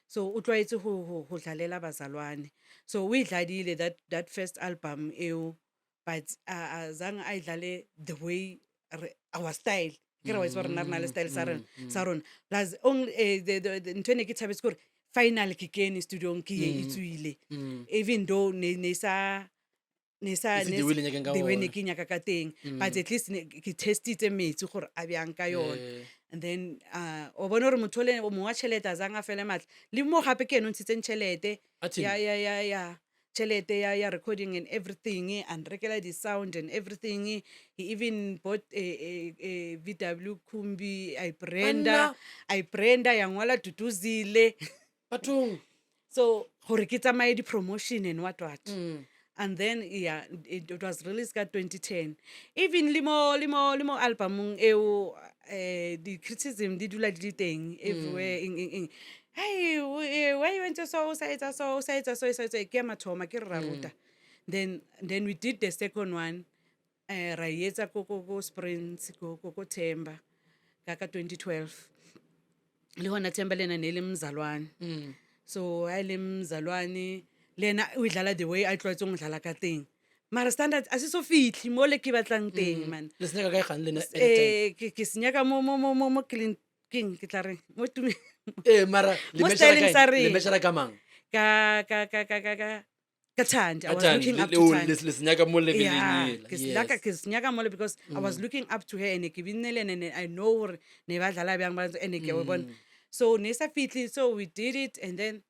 So o tlwaetse ho dlalela bazalwane. So o e dladile that first album eo, but azange a e dlale the way our style. Ke re wa itse gore rena re na le style sa rona, sa rona. Plus only the ntho e ne ke thabetse ke gore final ke kene studio-ong ke ye e tswile. Even though ne sa ne sa E se the way le nyakang ka the way ne gona. ke nyaka ka teng, but at least ne ke testitse metsi gore a bjang ka yona. And then o bona gore motho o le mongwe wa tšhelete a zang a fele matla le mo gape ke ene o ntshitseng tšhelete A thini? Ya tšhelete ya recording and everything, and rekela di-sound and everything. He even bought a VW Kombi, a branda Banna. a branda ya ngwala Duduzile. Bathong. So gore ke tsamaye di-promotion and what what. And then yeah, it was released ka 2010. Even le mo albumong eo, di-criticism di dula di le teng everywhere, eng eng eng, hey, why you went so, o sa etsa so, o sa etsa so, o sa etsa. Ke ya mathomo ke re ra ruta. Then we did the second one, ra e etsa ko Springs, ko Themba ka 2012. Le hona Themba le ena ne le mzalwane. So ha e le mzalwane le ena o e dlala the way a tlwaetseng ho dlala ka teng, mara standard a se so fitlhe mo le ke batlang teng, man. Le se nyaka kae gane lena at the time? Ke se nyaka mo ke leng keng, ke tla reng mo tume Eh, mara le mo measure styleng kae? sa Le reng. measure ka mang? Ka Thandi. I was Thandi, looking up to Thandi. Le se nyaka mo leveleng Yeah, ela, ke se laka- ke se nyaka mole because I was looking up to her and ke binne le ene, and I know gore ne ba dlala bjang ba and ke wa bona. So ne sa fitlhe, so we did it, and then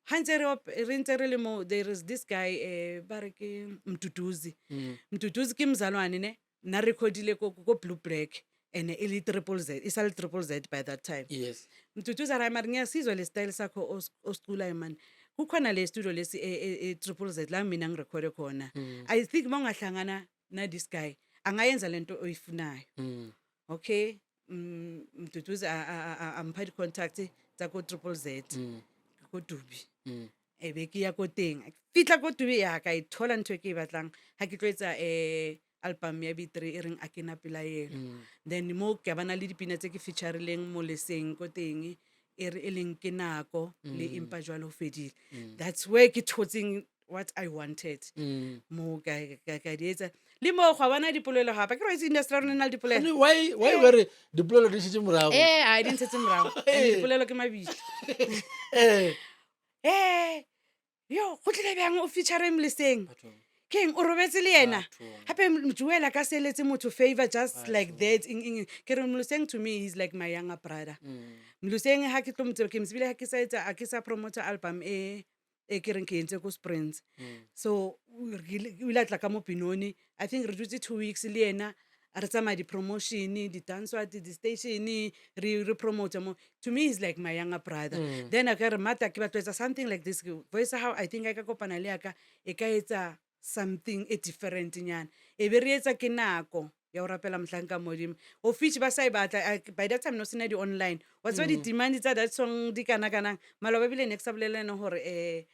ha ntse re ntse re le mo, there is this guy, ba re ke Mduduzi. Mduduzi ke mzalwane ne, nna recordile ko Blue Black and e le Triple Z, e sa le Triple Z by that time. Mduduzi a re, mara ngiyasizwa le style sakho osiculayo man. Kukhona le studio lesi e Triple Z la mina ngirekhode khona. I think uma ungahlangana na this guy angayenza lento oyifunayo. Okay. Mduduzi a mpha di-contact tsa ko Triple Z ko Dubi. E be ke ya ko teng, fitlha ko Dubi ya ka e thola ntho e ke e batlang ga ke tlo etsa album ya B3 e reng a ke na pelaelo. Then mo ke bana le dipina tse ke featurileng mo leseng ko teng e re e leng ke nako le empa jwale ho fedile. That's where ke thotseng what I wanted. Mo ka di etsa le mo gwa bona dipolelo gape ke re itse industry ya rona e na le dipolelo. Ane, why o re dipolelo di šetše morago? Ee, a di ntshetse morago. And dipolelo ke mabitla. Ee, yo go tlile bjang o feature Moleseng? Bathong. Ke eng o robetse le yena? Bathong. Gape Joel a ka se eletse motho favor just like Bathong. that. Eng, eng, eng. Ke re Moleseng to me he's like my younger brother. Moleseng ha ke tlo mo tseba, ke mo tsebile ha ke sa etsa, ha ke sa promoter album e e ke reng ke entse ko Springs. So o ile a tla ka mo Benoni. I think re dutse 2 weeks le yena re tsamaya di-promotion, di-dancehall, di-station, re promote mo. To me he's like my younger brother. Then a ka re mata ke batla ho etsa something like this. Voice ya hao I think ha e ka kopana le ya ka e ka etsa something e different nyana. E be re etsa ke nako ya ho rapela mohlanka Modimo. Of which ba sa e batla, by that time no sena di-online. Wa tseba di-demand tsa that song di kana kanang. Maloba ebile ne ke sa bolelle yena hore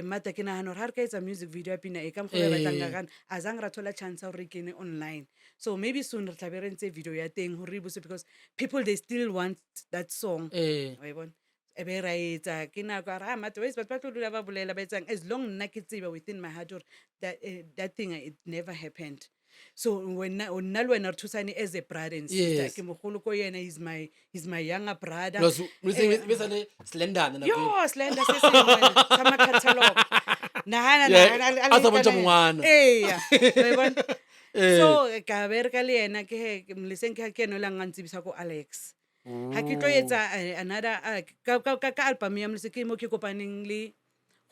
mata ke nahana hore ha re ka etsa music video ya pina e ka mokgwa o ba e batlang ka gana, a zang ra thola chance ya hore re kene online. So maybe soon re tla be re ntse video ya teng hore re buse because people they still want that song. Wa e bona? E be ra etsa ke nako a re, ah mata ways batho ba tlo dula ba bolela ba etsang as long nna ke tseba within my heart hore that thing it never happened. So wena nna le wena re thusane as a brother and sister. Ke mogolo ko yena, he's my younger brother. Plus, be sa le slender nako Yo, eo. slender se sengwe sa ma-catalog. Nahana, Yeah, nahana, a sa bontšha a le- mongwana. Eya, wa e bona? So ka bereka le yena ke he, ke Moleseng ke ha ke ena o la nka ntsebisa ko Alex. Ha ke tlo etsa another ka album ya Moleseng ke mo ke kopaneng le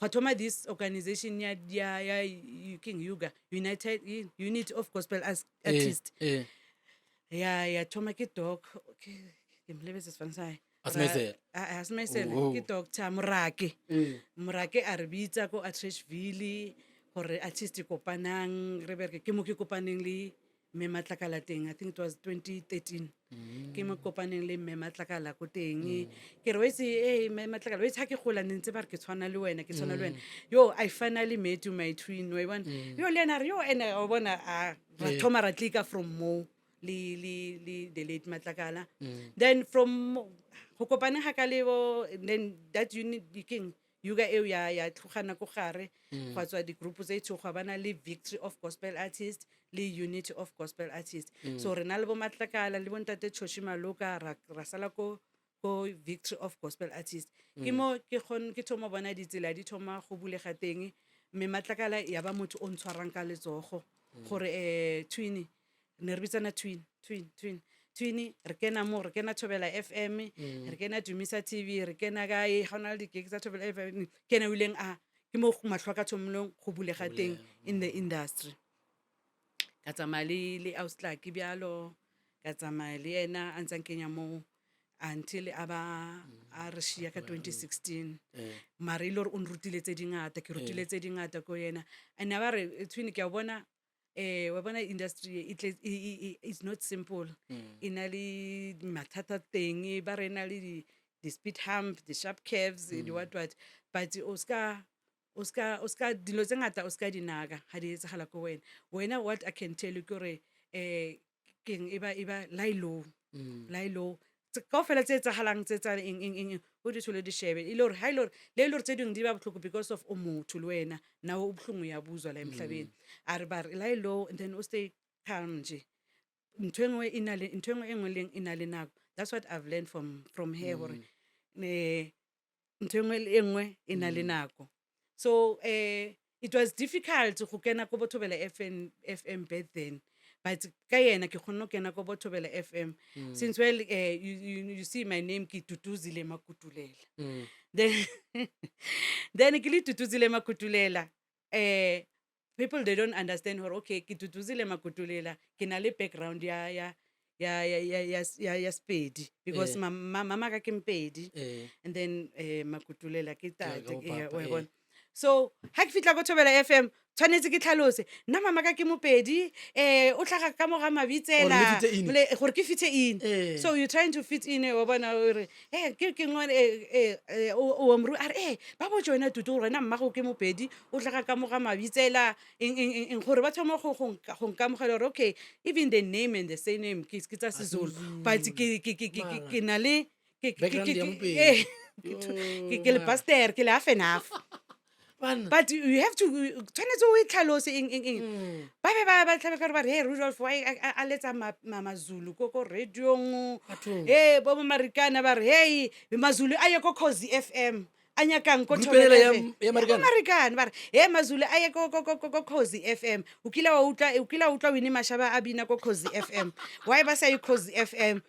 gwa thoma this organization ya King Yuga, United Unit of Gospel Artists. Ya thoma ke doc, ke mo lebetse sefane sa hae. A se Maesela? A se Maesela, Oh. ke Doctor Morake. Morake a re bitsa ko Atteridgeville hore artist e kopanang re bereke. Ke mo ke kopaneng le Mme Matlakala teng, I think it was 2013. Ke mo kopaneng le Mme Matlakala ko teng. Ke re, wa itse, eh, Mme Matlakala, wa itse ha ke gola ne ntse ba re ke tshwana le wena, ke tshwana le wena. Yo, I finally met you, my twin, wa e bona? Yo, le yena a re, yo, ene, wa bona, a, ra thoma ra click-a from mo le the late Matlakala. Then from mo, go kopaneng ga ka le bo, then that unit, keng, Yuga eo ya tlogana ko gare, gwa tswa di-group tse two, gwa bana le Victory of Gospel Artists le Unity of Gospel Artists. So re na le bo Matlakala le bo ntate Choshi Maloka, ra sala ko Victory of Gospel Artists. Ke mo ke kgon-, ke thoma bona ditsela di thoma go bulega teng, mme Matlakala ya ba motho o ntshwarang ka letsogo gore, twin, ne re bitsana twin, twin, twin. Twin, re kena mo, re kena Thobela FM, re kena Dumisa TV, re kena kae, ga ona le di-gig tsa Thobela FM, ke ena o ileng a, ke mo mahlo a ka thomileng go bulega teng in the industry. Ka tsamaya le Ausi Tlaki bjalo, ka tsamaya le yena a ntse a nkenya mo until a ba a re shia ka 2016. Mara e le hore o nrutile tse dingata, ke rutile tse dingata ko yena. And a ba re, twin, ke a bona, wa bona industry e tle, it's not simple. E na le mathata teng, ba re na le di speed hump, di sharp curves, di what what. But o ska, o ska, o ska, dilo tse ngata o ska di naka ha di etsagala ko wena. Wena what I can tell you ke hore, keng, e ba, e ba lie low. Lie low. Tse kaofela tse etsahalang tse tsa eng, eng, eng, eng, o di thole di shebe. E le hore, ha e le hore, le e le hore tse ding di ba bohloko because of o motho le wena, nawe o bohlungu uyabuzwa la emhlabeni. A re ba re lie low and then o stay calm nje. Ntho e nngwe e na le, ntho e nngwe e nngwe le e na le nako. That's what I've learned from her hore, ntho e nngwe le e nngwe e na le nako. So, it was difficult go kena ko bo Thobela FM back then. But ka yena ke kgonne ho kena ko bo Thobela FM. Since well, you see my name ke Duduzile Makutulela. Then ke le Duduzile Makutulela, people they don't understand hore okay ke Duduzile Makutulela, ke na le background ya Sepedi because mama ka ke Mpedi. And then, Makutulela ke Ke tate, ka bo papa, wa e bona. So ga ke fitlha ko Thobela FM tshwanetse ke tlhalose nna mama ka ke Mopedi, o tlhaga ka mo ga Mabitsela, Gore le fite in. gore ke fite in. So you're trying to fit in, wa bona o re ke ke ngwane, o wa moru a re ba botse wena Tutu gore wena mmago ke Mopedi, o tlhaga ka mo ga Mabitsela, eng eng eng eng, gore ba thome go nkamogela gore okay, even the name and the surname ke tsa Sezulu, but ke na le Background ya Mopedi. Ke le pastor, ke le half and half. Banna. But you have to, tshwanetse o e tlhalose eng eng eng. Ba be ba tlhabe ka gore ba re, hey, Rudolf, why a letsa Mazulu ko radiong? Bathong. Hey, bo Marikana ba re, hey, Mazulu a ye ko Khozi FM. A nyakang ko Group Thobela ela FM. ya Marikana? Ya Marikana, ba re, hey, Mazulu a ye ko Khozi FM. O kile wa utlwa, o kile wa utlwa Winnie Mashaba a bina ko Khozi FM. Why ba sa ye Khozi FM?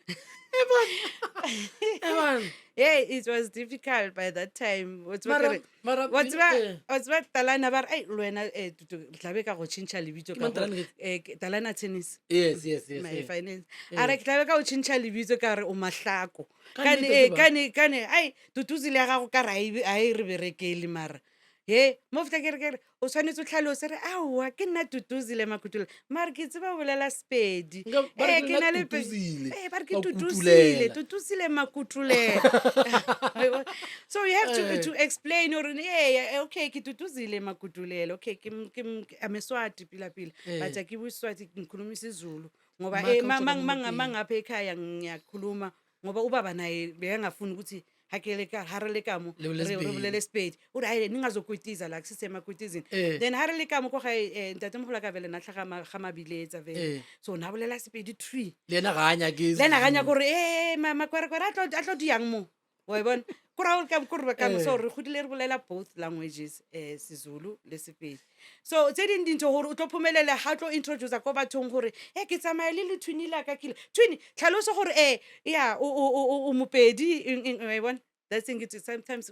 Eban. Hey, it was difficult by that time. Wa tseba Mara- kere- mara wa you tseba, know, eh. wa tseba Talana ba re, ai, le wena, Tutu, re tla be ka go tšhentšha lebitso Ke ka mang gore, Talana ke? ke Talana Tennis. Yes, yes, yes, My eh. finance. A re, ke tla be ka go tšhentšha lebitso ka re o Mahlako. Ka Kane, nnete tseba. kane, kane, ai, Tutuzile ya gago ka re ha e re berekele mara. He, mo fihla ke re, ke re, o tshwanetse o tlhalose re, aowa, ke nna Tutuzile Makutula. Mara ke tseba ho bolela Sepedi. Nka, ba re ke Ke nna na le pe- Tutuzile, ba re ke Makutulela. Tutuzile, Tutuzile Makutulela. So you have to explain hore, ee, okay, ke Tutuzile Makutulela. Okay, ke m-, ke m-, ke, I'm a Swati pila pila. But ha ke bue Swati, ke nkhuluma isiZulu. Ngoba, Maka o tswa ka mo mangapha ekhaya ngiyakhuluma ngoba ubaba naye bekangafuni ukuthi ha ke le ka, ha re le ka mo, Le bolele re Sepedi. bolele Sepedi. O re, hai, ningazokwitiza la, kusisemakwitizini. Then ha re le ka mo ko gae, ntatemoholo wa ka vele na tlhaga ga Mabiletsa vele. So na bolela Sepedi tree. Le yena ga a nyake Le yena ga a nyake gore, makwerekwere a tlo diang mo. Wa e bona? Ko ra ka, ko re ka mo, so re godile re bolela both languages, Sezulu le Sepedi. So tse ding dintho gore o tlo phomelela ha o tlo introduce ko bathong gore, ke tsamaya le lethwini la ka kile. Twini, tlhaloso gore, ya, o Mopedi, eng, eng, wa e bona? That's thing, it's sometimes,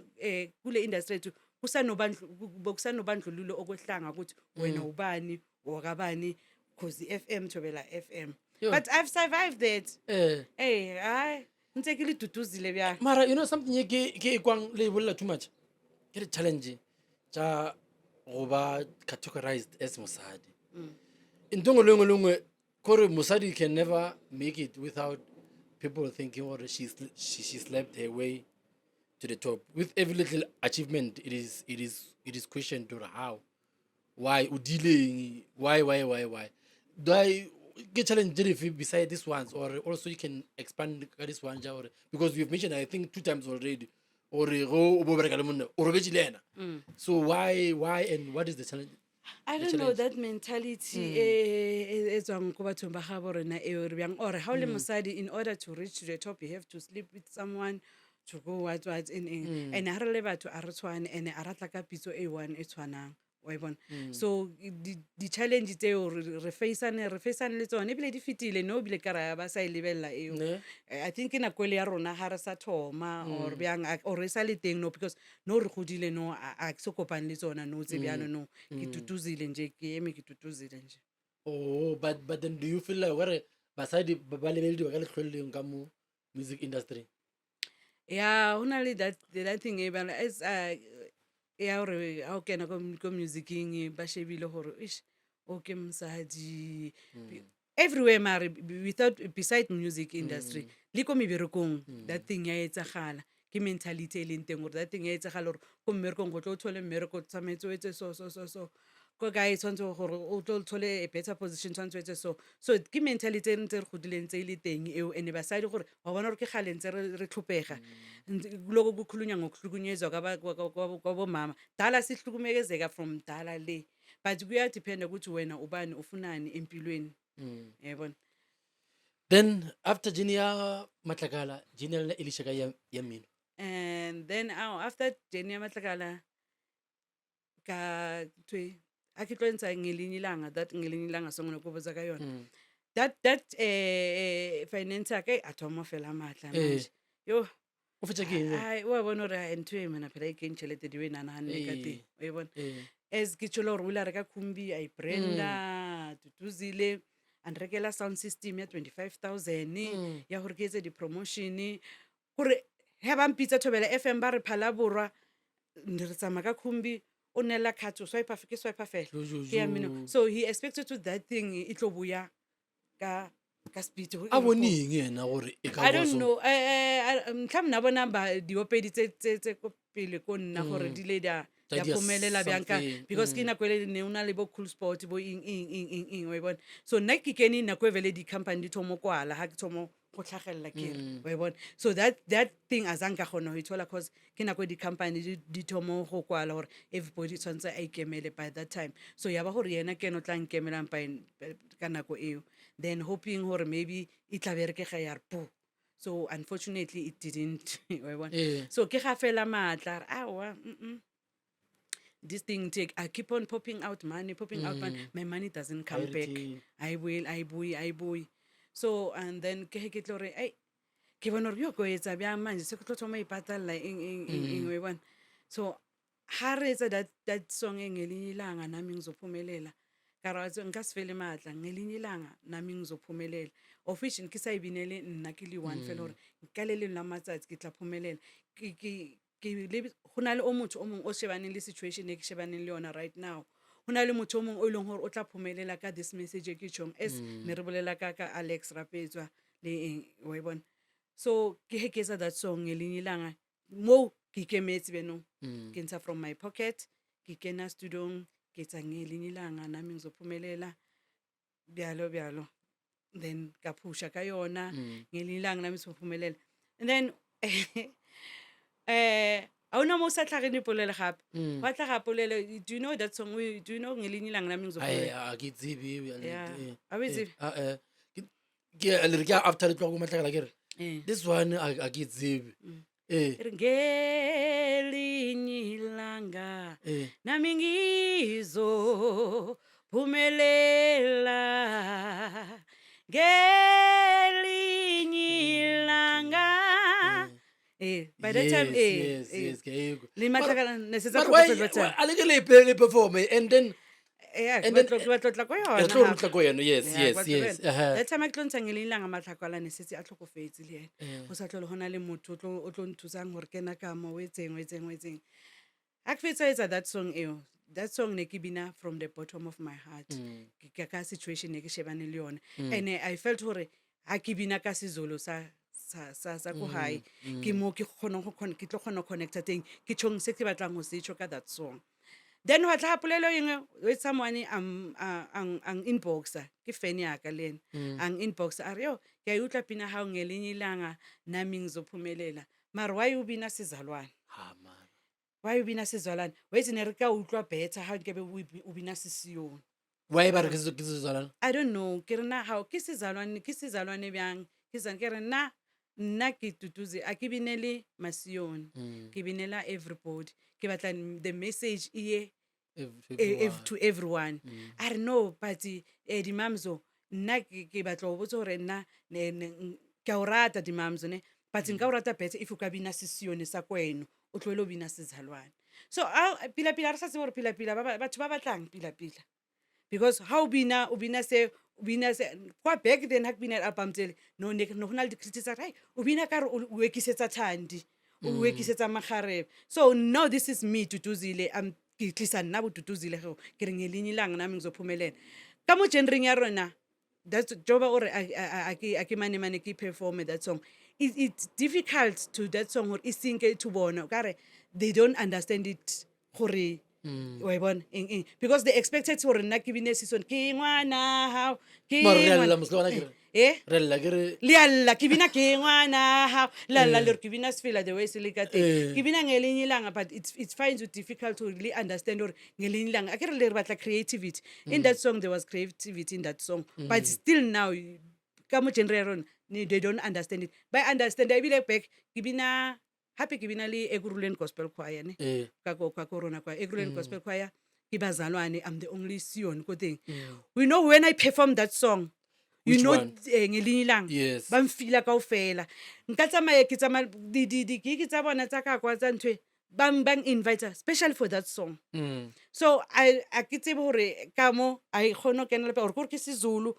kule industry ethu, kusanobandlululo okwehlanga ukuthi wena ubani, wakabani, Khozi FM, Thobela FM. Yo. But I've survived that. Ai, ntse ke le tutuzile bjang. Mara, you know something ye ke e kwang le e bolela too much? Ke di challenge tša go ba categorized as mosadi. Ntho nngwe le nngwe le nngwe, kore mosadi can never make it without people thinking gore she slept her way to the top. With every little achievement, it is questioned to how, why, o dileng, why, why, why, why. Do I get challenge dife beside this ones, or also you can expand ka this one, ja, or because you've mentioned I think 2 times already, or go o bo bereka le monna, o robetse le ena. So why and what is the challenge? I The don't know challenge. that mentality e tswang ko bathong ba gabo rena e re bjang, or how le mosadi in order to reach to the top you have to sleep with someone to go what what in in. And ha re le batho a re tshwane, and a ratla ka pitso e one e tshwanang, wa e bona. So di challenge tseo re faceane, re faceane le tsone, ebile di fetile, no, ebile ka ra ba sa e lebella eo. Ne. I think nako ele ya rona ha re sa thoma, or bjang, or e sa le teng, no, because no re godile, no, a ke se kopane le tsona, no, tse bjalo, no. Ke tutuzile nje, ke eme ke tutuzile nje. Oh, but then do you feel like gore basadi ba lebelediwa ka letlho le lengwe ka mo music industry? Yeah, ho na le that thing e bana, as, ya hore ha o kena ko musicing, ba shebile hore, eish, o ke mosadi. Everywhere mare, without, beside music industry, le ko meberekong, that thing ya etsagala. Ke mentality e leng teng hore that thing ya etsagala hore ko mmerekong go tlo o thole mmereko, o tshwanetse o etse so, so, so, so. Ko kae tshwanetse gore o tlo thole a better position, tshwanetse o etse so. So ke mentality e ntse re godileng tse e le teng eo, and basadi gore wa bona hore ke kgale ntse re tlhopega. Ntse, loko kukhulunywa ngokuhlukunyezwa kwabomama. Dala sihlukumezeka from dala le. But kuya depend ukuthi wena ubani, ufunani empilweni. Yabona. Then after journey ya Matlakala, journey ya Elisha ka ya mmino. And then after journey ya Matlakala ka thwe a ke tlo ntsha ngelinye ilanga, that ngelinye ilanga song no kubotsa ka yona. That finance ya ka a thoma fela matla manje. Yo. O fetsa ke eng? Ai, wa bona hore, ai, ntho e mona phela e keng tjhelete di o e nahanne ka teng. Wa e bona? As ke tjho le hore o ile a reka khumbi, a e branda, Tutuzile, a nrekela sound system ya 25,000, ya hore ke etse di-promotion. Hore he ba mpitsa Thobela FM ba re Phalaborwa, ne re tsamaya ka khumbi, O nela card o swipe ke swipe fela. Jo, jo, Ke ya mmino. jo. So he expected to that thing e tlo boya ka ka speed. A bone eng yena gore e ka I boa don't so? know. Mtlha mna bona ba diopedi tse tse tse ko pele ko nna gore di le dia Tsa dia dia phomelela bjang ka something, because ke nako ele ne o na le bo cool sport bo eng eng eng eng eng wa e bona. So nna ke kene nako e vele di company di thomo kwala ha ke thomo go tlhagelela ke re wa e bona. So that that thing azange ka kgona ho e thola cause ke nako e di-company di di thomo go kwala gore everybody tshwanetse a ikemele by that time. So ya ba gore yena ke ena o tla nkemelang by ka nako eo. Then hoping gore maybe e tla berekega ya re poo. So unfortunately it didn't wa e bona. Ee. So ke ga fela maatla a re aowa this thing take I keep on popping out money, popping out money. My money doesn't come back. Ha e I will, I boy, I boy. So and then ke he ke tlo re, ei, ke bona gore yo ko etsa bjang manje se ke tlo thoma ipatalla eng eng eng eng wa e bona. So ha re etsa that that song e ngelinye ilanga nami ngizophumelela. Ka re wa tseba, nka se fele maatla ngelinye ilanga nami ngizophumelela. Of which ke sa e binele nna ke le one fela gore ka le leng la matsatsi ke tla phumelela. Ke ke ke le go na le o motho o mongwe o shebaneng le situation e ke shebaneng le yona right now. Go na le motho o mongwe o e leng gore o tla phumelela ka this message e ke tjhong as ne re bolela ka ka Alex Rapetswa le eng wa e bona. So ke he ke etsa that song ngelinye ilanga mo ke ikemetse benong. Ke ntsha from my pocket ke kena studio-ong ke etsa ngelinye ilanga nami ngizophumelela bjalo bjalo. Then ka phusha ka yona ngelinye ilanga nami ngizophumelela. And then ha hona mo o sa tlhageng dipolelo gape. Gwa tlhaga polelo, do you know that song? Do you know ngelinye ilanga nami Ai, ngizophumelela? a ke tsebe eo ya Yeah. nnete, eh. Ha o e Eh, tsebe? ah, eh. Ke le re ke after le tloga ko Matlakala ke re Eh. this one a ke e tsebe. Eh. E re ngelinye ilanga Eh. nami ngizophumelela ngelinye ilanga. Eh, by that time, Yes, eh, yes, eh. yes, ke a e kwa. Le Matlakala ne se tsa But why- tlhokofetse that time. a le ke le perform and then Yeah, And then- ke batlo tla ko yona re tlo hape. rutla ko yona yes Yeah, yes ke batlo yes ko yona. aha. That time a ke tlo ntsha ngelinye ilanga Matlakala ne setse a tlhokofetse le ena. Eh. Go sa tlhole go na le motho o tlo o tlo nthusang gore kena ka mo o etseng o etseng o etseng. Ha ke fetsa ho etsa that song eo, that song ne ke bina from the bottom of my heart. Ke ka situation e ke shebane le yona. And I felt hore ha ke bina ka Sezulu sa sa sa sa ko hae ke mo ke kgonang go ke tlo kgona ho connecta teng ke tjhong se ke batlang ho se tjho ka that song. Then hwa tlhaha polelo e nngwe with someone ang ang ang inboxa ke fan ya ka le ena. Ang inboxa a re yo ke a e utlwa pina ya hao ngelinye ilanga nami ngizophumelela. Mara why o bina Sezalwane? Ha, man. Why o bina Sezalwane? Wa itse ne re ka utlwa better ha nkebe o bina Sesione. Why ba re ke Sezalwane? I don't know. Ke re na hao ke Sezalwane, ke Sezalwane bjang? Ke Sezalwane ke re nna nna ke Tutuze a ke binele Masione. Ke binela everybody. Ke batla the message e ye Everyone. to everyone. A re no but Dimamzo nna ke batla ho botsa hore nna ne ne ke a o rata Dimamzo ne but nka o rata better if o ka bina Sesione sa kweno o tlohele ho bina Sezalwane. So a pila pila re sa tsebe hore pila pila ba batho ba batlang pila pila. Because ha o bina o bina se o bina se kwa back then ha ke bina album tsele no ne no hona le di-critics tsa re hai o bina ka re o ekisetsa Thandi o ekisetsa Makgarebe. So no this is me Tutuzile I'm ke tlisa nna bo Tutuzile go ke re ngelinye ilanga nami ngizophumelela. Ka mo genreng ya rona that's joba o re a ke a ke mane mane ke perform that song. It's difficult to that song hore e sinke to bona o ka re they don't understand it gore wa e bona eng eng because they expected hore nna ke bine Sesone ke ngwana hao ke Mara re a ngwana- lla mos le gona ke re Eh? re lla ke re le a lla ke bina ke ngwana hao la lla le re ke bina sefela the way se le ka teng Eh. ke bina ngelinye ilanga but it's finds it difficult to really understand hore ngelinye ilanga a ke re le re batla creativity in that song there was creativity in that song but still now ka mo genre ya rona they don't understand it ba understand ebile back ke bina hape ke bina le Ekurhuleni Gospel Choir ne Eh. ka ko ka ko rona kwa Ekurhuleni Gospel Choir ke bazalwane I'm the only Sion ko teng we know when I perform that song you Which know one? ngelinye ilanga Yes. ba mfila kaofela nka tsamaya ke tsamaya di di di gig tsa bona tsa ka kwa tsa ntho e, bang bang invite especially for that song so I a ke tsebe hore ka mo a e kgone ho kenela or kore ke Sezulu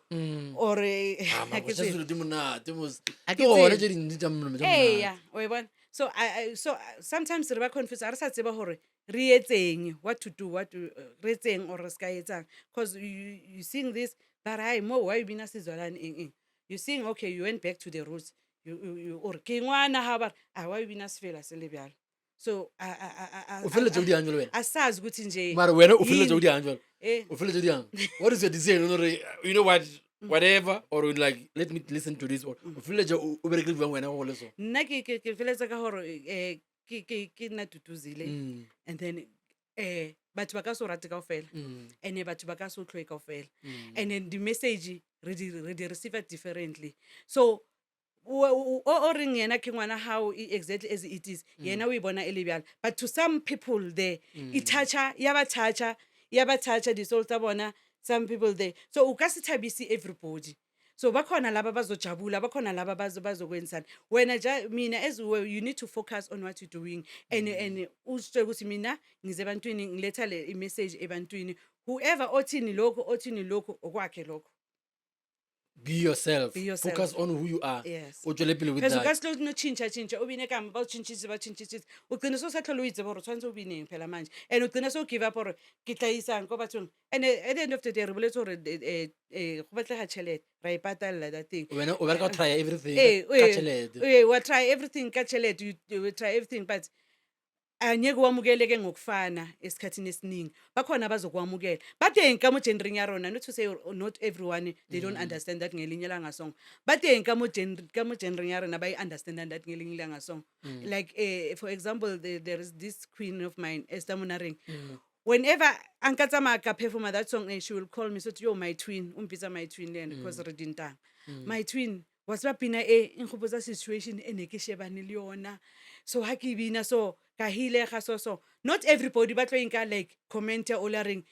or Ah, ha mara ke tsebe. Sezulu di monate mos. Ha Ke ke gona tsebe. tse dintsi tsa tsa Eya, monate. wa e bona so I, so sometimes re ba confused ha re sa tseba hore re etseng, what to do, what to, re etseng or re ska etsang. Because you seeing this, but hi, mo, why you bina sizwalane eng eng? You seeing, okay, you went back to the roots. You, or ke ngwana ha ba re, ah, why you bina sefela se le bjalo? So, O feleletša o diang jalo wena? a sazi ukuthi nje. Mara wena o feleletša o yini. diang jalo? Eh. O feleletša o diang? What is your decision? O re, you know what, whatever, or you like, let me listen to this, or o feleletša o berekile jwang wena go le so? Nna ke feleletsa ka gore, ke nna Duduzile. And then, batho ba ka se o rate kaofela. And batho ba ka se o hloye kaofela. And then the message re di receive differently. So, o reng yena ke ngwana hao exactly as it is. Yena o e bona e le bjalo. But to some people there, e toucha, ya ba toucha, ya ba toucha di-soul tsa bona, some people there. So o ka se thabise everybody. So bakhona laba bazojabula, bakhona laba bazokwenzana. Wena ja, mina as well, you need to focus on what you're doing. And uzitshele ukuthi mina ngize ebantwini ngiletha le i-message ebantwini. Whoever othini lokho, othini lokho, okwakhe lokho. Be yourself. Be yourself. Focus on who you are. Yes. O tswele pele with Pheze o that. ka se tlo no tšhintšha tšhintšha, o bine ka mo, ba o tšhintšhitse, ba tšhintšhitse. O gcina se o sa tlhole o itse gore o tshwanetse o bineng phela manje. And o gcina se o give up gore ke tla isang ko bathong. And at the end of the day, re boletse gore, go batlega tšhelete, ra e patalla that thing. Wena o bereka o try everything ka tšhelete. Wa try everything ka tšhelete, you try everything, but angeke wamukeleke ngokufana esikhathini esiningi. Bakhona abazokwamukela. Bateng ka mo genreng ya rona, not to say not everyone, they don't understand that ngelinye ilanga song. Bateng ka mo ka mo genreng ya rona, ba e understand that ngelinye ilanga song. Like for example, there is this queen of mine, Esther Monareng. Whenever a nka tsamaya ka performa that song, she will call me, so yo, my twin, o mpitsa my twin le ena, because re dintang. My twin, wa tseba pina e, e nkgopotsa situation e ne ke shebane le yona. So ha ke bina so, ka hilega so so. Not everybody ba tlo e nka like comment o la reng,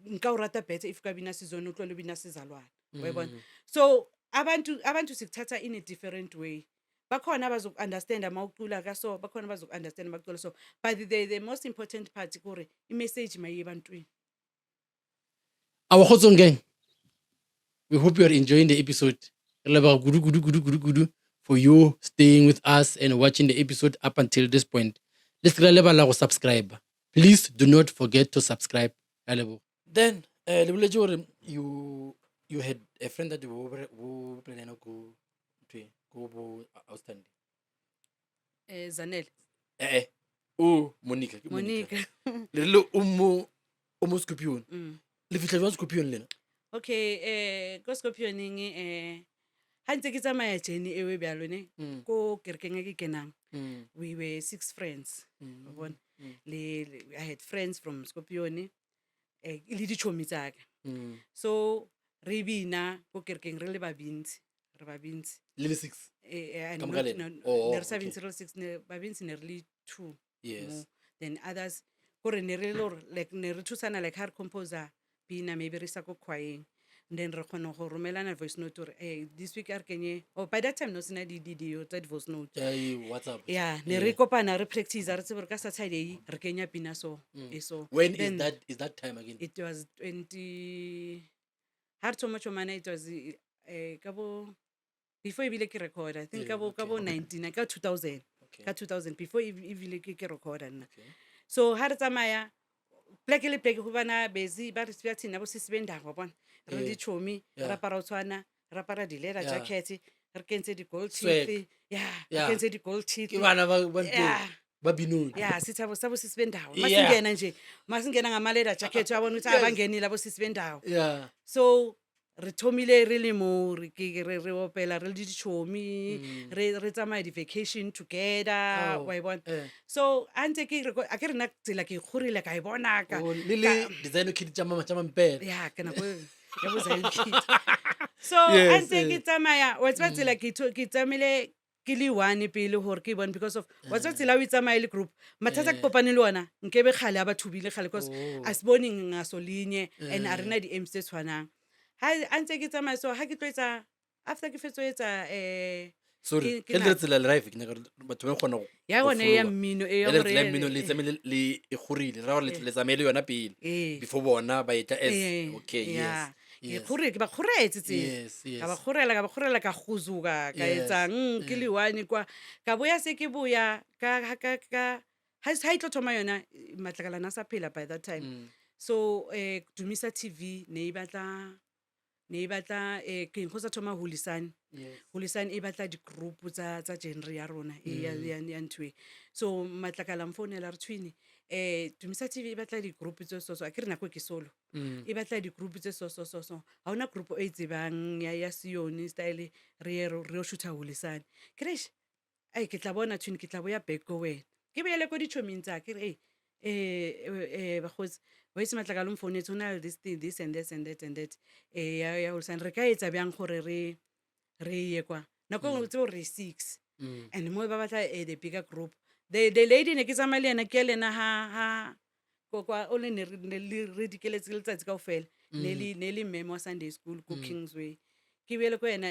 nka o rata better if ka bina Sizona, o tlo le bina Sizalwane. Wa e bona? So abantu sikuthatha in a different way. Bakhona abazoku-understand-a ma ucula ka so, bakhona abazoku-understand-a ma ucula so. But the most important part ke hore i-message maye ebantwini. Our Kgotsong gang, we hope you are enjoying the episode. Re leboga kudu, kudu, kudu, kudu, kudu for you staying with us and watching the episode up until this point. Le se ke la lebala go subscribe. Please do not forget to subscribe. Ka leboga. Then, le boletse gore you had a friend that o bolela le yena ko ntho e, ko bo outstanding. Zanele. O Monica, ke Monica. Monica. Le rile o mo Scorpion. Le fihla jwang Scorpion lena? Okay, ko Scorpioneng, ha ntse ke tsamaya journey eo e bjalo ne, ko kerekeng e ke kenang. We were 6 friends. Wa bona? Le, I had friends from Scorpion, le ditšhomi tsa ka. So re bina ko kerekeng re le babintsi, re babintsi. Le le 6? Ka moka lena? No, Oh, ne re sa okay. bintsi re le 6, ne babintsi ne re le 2. Yes. Mo. Then others, kore ne re le hore, like, ne re thusana, like, ha re composer pina, maybe re sa ko choireng. And then re kgona go romelana voice note hore, hey, this week a re kenye, oh, by that time no sena di tsa di-voice note. Tsa WhatsApp. Yeah, ne re Yeah. kopana, re practice, re tsebe hore ka Saturday re kenya pina so, e so. When is Then that, is that time again? It was 20, ha re thoma tjhomana, it was, ka bo, before ebile ke record, I think Yeah, ka bo, ka bo okay. 19, ka 2000. Okay. Ka 2000, before ebile ke record nna. Okay. So ha re tsamaya, pleke le pleke, ho bana busy, ba re tseba thina bo sisi bendawo, wa bona? Re Yeah. ditjhomi, re Yeah. apara ho tshwana, re apara di-leather Yeah. jacket, re kentse di-gold Swag. teeth. Yeah, re Yeah. kentse di-gold teeth. Ke bana ba ntho Yeah. ba binoni. Yeah, sithabo sa bo sisi bendawo. Yeah. Masingena nje, masingena ngama-leather jacket, uyabona ukuthi Yes. abangenile abo sisi bendawo. Yeah. So re thomile re le mo, re ke, re, re opela, re le ditjhomi, re tsamaya di-vacation together, Oh, wa e bona? eh. So, ha ntse ke re ko-, a ke re nna tsela ke kgorile ka e bona ka- Oh, le le ka design kit tsa mama, tsa mampela. Yeah, ke nako e, ya bo design kit. So, ha Yes, ntse ke eh. tsamaya, wa tseba tsela ke ke tsamaile ke le one pele hore ke bone, because of, wa tseba tsela o e tsamaye le group. Mathata a ke Eh. kopane le ona, nkebe kgale a ba thubile kgale, because Oh. a se bone ngaso linye, and a Eh. rena di-aims tse tshwanang. Ha, ha ntse ke tsamaya so, ha ke tlo etsa, after ke fetso etsa, Sorry, ke ge le na- tsela le life, ke nyaka gore batho ba kgone go Ya go gone ya fologa. mmino, e ya Ya le gore tsela ya mmino, le tsamaile le e gorile, le raya gore le tsamaye le yona pele, Eh. before bona ba etla as, Eh, okay, yes, yeah. Ke yes. kgore, ke ba kgoretse tsela. Yes, yes. Ka ba kgorela, ka ba kgorela, ka kguzuka, ka Yes, etsa, ke le one kwa. Ka boya se ke boya, ka, ha, ka, ka, Ha e tlo thoma yona Matlakalana a sa phela by that time. So Dumisa TV ne e batla ne e batla keng go sa thoma Hulisani. Hulisani e batla di-group tsa tsa genre ya rona e ya ya ya ntho e. So Matlakala mfounela re tshwene Dumisa TV e batla di-group tse so so akere nako e ke solo. E batla di-group tse so so so so. Ha hona group e tsebang ya ya Sione style re ye re yo shoot-a Hulisani. Ke re eish ai ke tla bona tshwene ke tla boya back ko wena. Ke boele ko ditšhoming tsa ke re ei bakgotsi wa itse Matlakala o mfounetse ho na le this thing this and this and that and that ya ya Hulisani re ka etsa bjang gore re re ye kwa. Nako e nngwe o tsebe gore re six and mo ba batla the bigger group. The lady ne ke tsamaya le yena ke ya le yena ha ha ko kwa o le ne re ne le re dikeletse letsatsi kaofela. Ne le ne le mme wa Sunday school ko Kingsway. Ke boele ko yena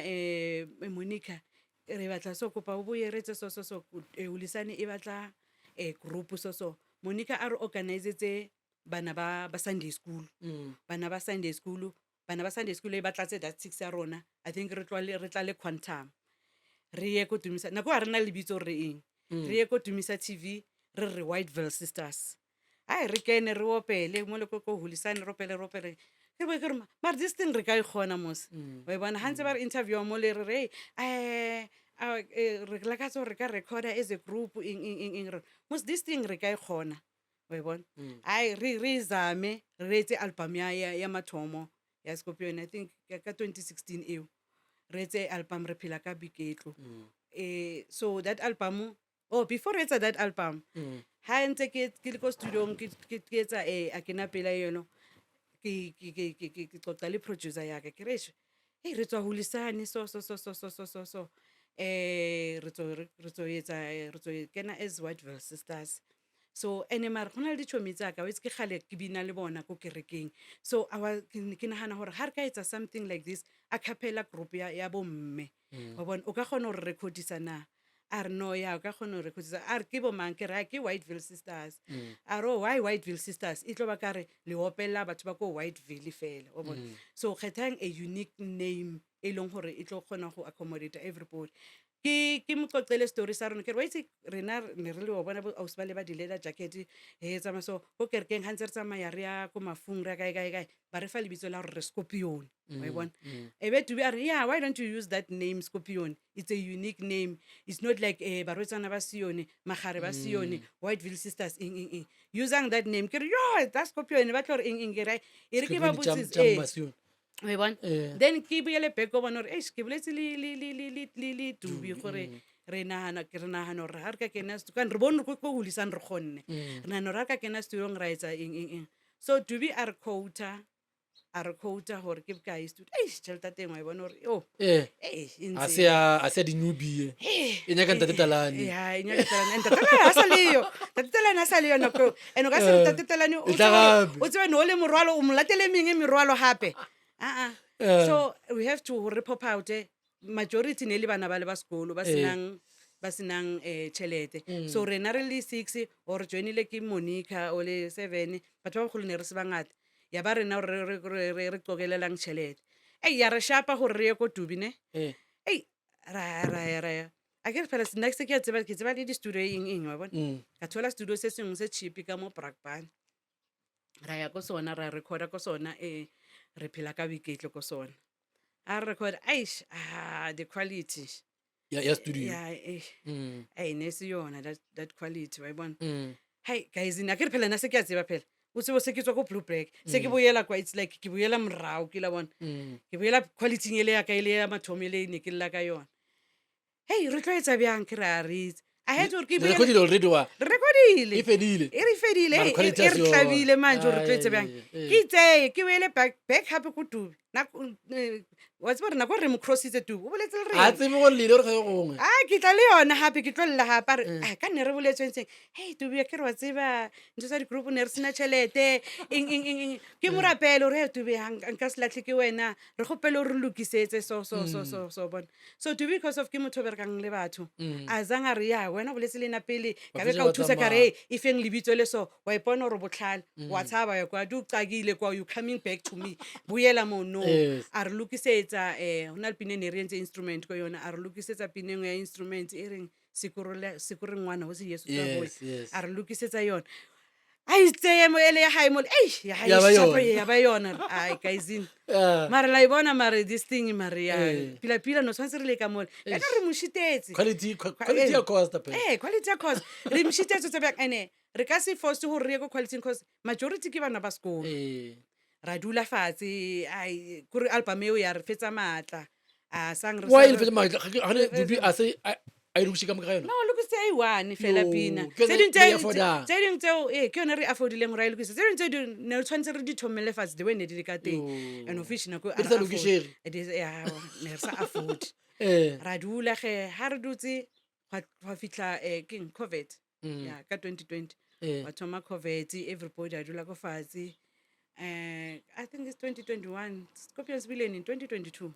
Monica re batla so kopa o boye re etse so so so Hulisani e batla group so so. Monica a re organize-etse bana ba ba Sunday school. Bana ba Sunday school bana ba Sunday school e ba tlatse that six ya rona. I think re tloa le re tla le quantum. Re ye ko Dumisa nako ha re na lebitso re eng. Re ye ko Dumisa TV re re Whiteville Sisters. Ai re kene re opele mo le ko ko Hulisani re opele re opele. Ke bo ke re mara this thing re ka e kgona mos. Wa e bona ha ntse ba re interview mo le re re re lakatsa hore re ka record-a as a group eng eng eng eng re mos this thing re ka e kgona. Wa e bona. Ai re re zame re etse album ya ya ya mathomo ya Scorpion I think ka 2016 eo. Re etse album re phela ka boiketlo. So that album oh before re etsa that album ha ntse ke ke le ko studio-ong ke ke ke etsa a ke na pela eno ke ke ke ke ke ke qoqa le producer ya ka ke re eish hey re tswa Hulisani so so so so so so so so re tswa re tswa etsa re tswa kena as Whiteville Sisters. So ene mare go na le ditšhomi tsa ka o itse ke kgale ke bina le bona ko kerekeng. So ke nagana gore ha re ka etsa something like this a cappella group ya ya bo mme. Wa bona o ka kgona go re recordisa na? A re no ya o ka kgona go recordisa. A re ke bo mang ke re ke Whiteville Sisters. A re oh why Whiteville Sisters? E tlo ba ka re le opella batho ba ko Whiteville fela wa bona. So kgethang a unique name e leng gore e tlo kgona go accommodate everybody. Ke ke mo qoqele story sa rona ke re wa itse rena ne re le wa bona bo ausi ba le ba di-leather jacket he tsamaya so ko kerekeng ha ntse re tsamaya re ya ko mafung re ya kae kae kae ba re fa lebitso la gore re Scorpion wa e bona. E be Tubi a re yeah why don't you use that name Scorpion it's a unique name it's not like barwetsana ba Sione magare ba Sione Whiteville Sisters eng eng eng usang that name ke re yo that Scorpion ba tlo re eng eng ke re e re ke ba Scorpion botsise eh tša Sione. wa e bona then ke boele back ko bona gore eish ke boletse le le le le le le le Dubi gore re nahana ke re nahana gore ha re ka kena stu- kane re bone ko ko Hulisani re kgonne re nahana gore ha re ka kena studio-ong ra etsa eng eng eng so Dubi a re quota a re quota gore ke bokae studio eish tšhelete ya teng wa e bona gore yo eish e a ntse se ya a se ya di-newbie e nyaka ntate Talane ya e nyaka Talane and Ntate Talane a sa leyo Ntate Talane a sa leyo nako eo. And o ka se re Ntate Talane o E tla tsebe hore- gape. o tsebe ne o le morwalo o mo latele mengwe merwalo gape aa so we have to re pop out majority ne le bana ba le ba sekolo ba senang ba senang tšhelete so rena re le six or joinile ke Monica o le seven batho ba bagolo ne re se bangata ya ba rena re re re re re qokelelang tšhelete ei ya re shapa gore re ye ko Dubi ne ei ra ra ya ra ya a ke re phela nna se ke a tseba ke tseba le di-studio eng eng wa bona ka thola studio se sengwe se cheap ka mo Brakpan ra ya ko sona ra recorda ko sona re phela ka boiketlo ko sona a re record aish ah the quality ya ya studio ya ai ne se yona that that quality wa e bona hai guys nna ke re phela nna se ke a tseba phela o tsebo se ke tswa ko blue black se ke boela kwa it's like ke boela morago ke la bona ke boela quality ele ya ka ele ya mathomo ele ne ke lla ka yona hei re tlo etsa bjang ke re a re itse I had gore ke Le boele- recordile already wa re recordile e fedile e re fedile Mara e quality e ha re se yona. tlabile manje gore re tlo etsa Ai, bjang ai, ai. ke itseye ke boele back back gape ko Dubi Nako- wa tseba gore nako re mo crossitse Dubi o boletse le a rena tsebe gore le ile gore ge gongwe a ke tla le yona gape ke tlo lla gape a re "Ah, ka nne re boletsweng hei Dubi ke re wa tseba ntho tsa di-group ne re sena tšhelete eng eng eng eng ke mo rapele gore he Dubi ha nka se latlhe ke wena re kgopele o re lokisetse so so so so so bona so Dubi because of ke motho o berekang le batho a zang a re ya wena o boletse le nna pele ka be fetsa ka o ba thusa ka tsamaya. re "Hey, e feng lebitso le so wa ipona gore botlhale wa tshaba ya kwa di o qakile kwa you coming back to me boela mo no Yes. a re lokisetsa um go na le pine e ne re entse instrument ko yona a re lokisetsa pine engwe ya instrument e reng Sekore ngwana go se Yesu tla boya. Yes, yes. A re lokisetsa yona. A itseye mo ele ya hae mole. Ei, ya hae Ya ba shapo yona. ya ba yona. Ai, guys. Yeah. Mara la e bona mare this thing mare ya Eh. pila pila no tshwanetse re le ka mole. Ya ka Eish. re mo shitetse. Quality quality eh. ya costa phela. Eh, quality ya course. Re mo shitetse tse bjang ene re ka se force gore re ye ko quality cause majority ke bana ba sekolo. Eh. Ra dula fatshe ai kore album eo ya re fetsa maatla. A sang re Why sa le re- fetsa maatla? Ga ke- ga ne Dudu a se a a e lokise ka moka ga yona? No, lokisitse e one fela Yo, pina. ke Tse yone ding le e tse afford-ang. tse ding tseo ee ke yone re affordileng gore a e lokise. Tse ding tseo ne re tshwanetse re di thomelle fatshe the way ne di le ka teng. Yo. And of which nako Be di sa lokisege. ya ne re sa afford. Eh. Ra dula ge ha re dutse gwa gwa fitlha eh keng COVID. Ya ka 2020. Eh. Wa thoma COVID everybody a dula ko fatshe. I think it's 2021. Scorpions bile in 2022.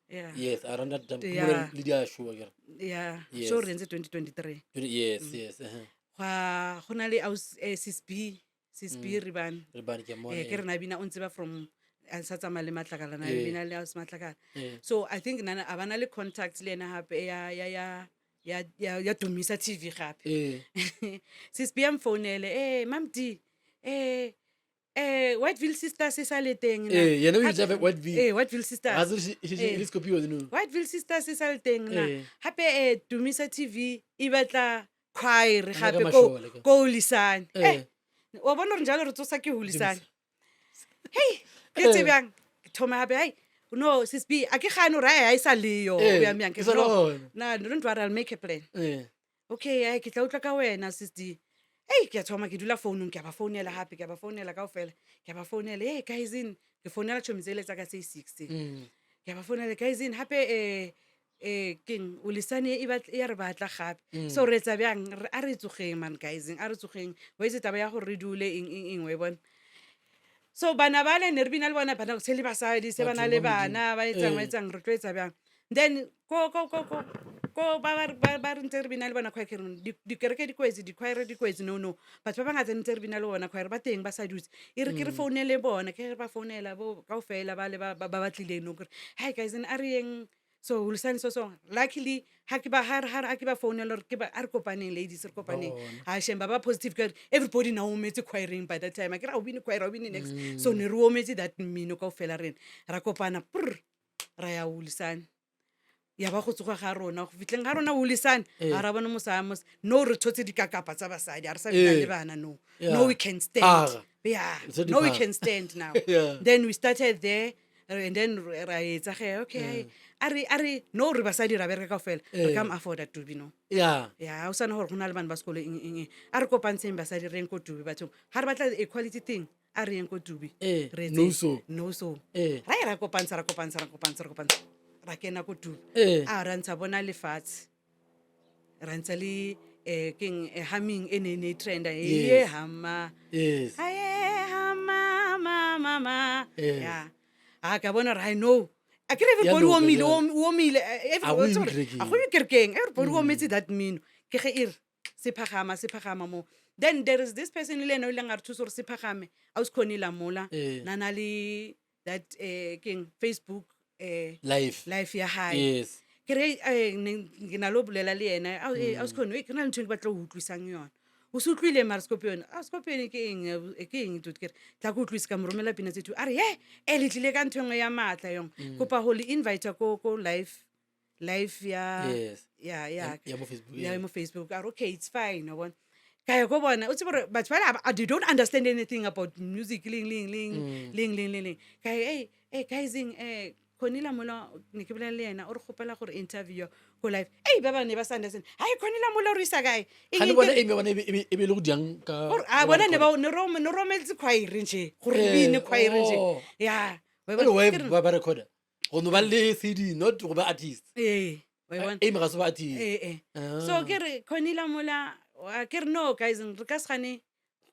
Yeah. Yes, around that time. Yeah. Ke mo le di a showa ke re. Yeah. Yes. So re ntse 2023. Yes, yes. Uh-huh. Gwa go na le aus sis B, sis B Ribane. Re bane ke mmona. Eh ke re na bina o ntse ba from a sa tsamaya le Matlakala na Eh. bina le aus Matlakala. Eh. So I think nana a bana le contacts le ena hape ya ya ya ya ya ya Dumisa TV gape. Eh. Sis B a mfounele, eh Mam D, eh eh Whiteville Sisters e sa le teng na. Eh, yena o Hape- bitsa Whiteville. Eh Whiteville Sisters. Ga se Eh. e le Scorpion no. Whiteville Sisters e sa le teng na. Eh. Hape eh Dumisa TV e batla choir Ba nyaka gape ko mašole ka. ko Hulisane. Eh. Eh wa bona gore njalo re tsosa ke Hulisane. Hey, ke Eh. tse bjang? Ke thoma hape hai no sis B a ke gane gore ai ha e sa leyo Eh, o ya myang e ke sa le no. gona. Na don't worry I'll make a plan. Eh. Okay, ai ke tla utlwa ka wena sis D. Ei ke a thoma ke dula founung ke a ba founela hape ke a ba founela kaofela. Ke a ba founela hey guys in ke founela tšhomi tsele tsa ka tse 6 tse. Ke a ba founela guys in hape eh eh keng Hulisane e batla ya re batla gape. So re etsa bjang re a re tsogeng man guys a re tsogeng. Wa itse taba ya gore re dule eng eng eng wa e bona. So bana bale ne re bina le bona bana se le basadi se ba na Bathong le ba Modimo. bana ba etsang ba Eh. etsang re tlo etsa bjang. Then ko ko ko ko ko ba ba ba ba re ntse re bina le bona choir ke re dikereke di kwetse di-choir di kwetse no no. Batho ba bangata ntse re bina le bona choir ba teng ba sa dutse. E re ke re founele bona ke re ba founela bo kaofela ba le ba ba ba tlileng no kore hi guys a re yeng so Hulisane so so luckily ha ke ba ha re ha ke ba founela hore ke ba a re kopaneng ladies re kopaneng. Bona. Ha shame ba ba positive ka everybody now ometse choiring by that time. Akere ha o bine choir ha o bine next. So ne re ometse that mmino kaofela rena. Ra kopana prr ra ya Hulisane. Ya ba go tsoga ga rona go fitlheng ga rona Hulisane Eh. ga ra bona mosa mos no re thotse dikakapa tsa basadi ha re sa bina Eh. le bana no. Yeah. No we can stand. Phara. Yeah. Tse di No we phara. can stand now. Yeah. Then we started there and then ra etsa ge okay a re a re no re basadi ra bereka kaofela re Eh. ka mo afforda Tubi no. Yeah. Ya o sana gore go na le bana ba sekolo eng eng eng. A re kopantsheng basadi re yeng ko Tubi bathong. Ha re batla a quality thing a re yeng ko Tubi. Eh, Re no etseng. so. No so. Eh. Ra ye ra kopantsha ra kopantsha ra kopantsha ra kopantsha. Ra kena ko Tubi. Eh. A ra ntsha bona lefatshe. Ra ntsha le eh keng eh, humming e ne ne trenda e Yes. hama. Yes. Aye hama ma ma ma. Yes. Yeah. A ka bona re I know. A ke re Ya everybody o loka omile jwale. o omile Ha go everybody iwe kerekeng. a go iwe kerekeng everybody o ometse that mmino ke ge e re se phagama se phagama mo then there is this person le ena o ileng a re thusa gore se phagame a o se khone lamola Eh. na na le that eh keng Facebook eh Life. life ya hae Yes. ke re eh, ke na le ho bolela le yena a o se khone ke na le ntho e ke batla ho utlwisang yona o se utlwile mare Scorpion a Scorpion ke eng ke eng dude ke re tla ke utlwise ka mo romela pina tse two a re he e le tlile ka ntho e nngwe ya maatla yong kopa ho le invite ko ko live live ya Yes. ya ya Ya mo Facebook. ya yeah. mo Facebook a re okay it's fine wa bona ka ya ko bona o tsebe gore batho bale they don't understand anything about music leng leng leng leng leng leng leng ka ye hey hey guys eh Connie Lamola ne ke bolela le yena o re kgopela gore interview ko live ei ba bane ba sa understand hai Connie Lamola o re isa kae Eng Ga le eng bona ke- e me bona e be- e be le go diang ka Gore a bona ne ba ne ne rometse choir nje gore re Eh, bine choir nje oh. ya wa e Jwale bona? why Ke re- ba recorder go no ba le CD not go ba artist ee wa e bona? e me ga se ba artist ee ee so Ah. ke re Connie Lamola ke re no guys re ka se gane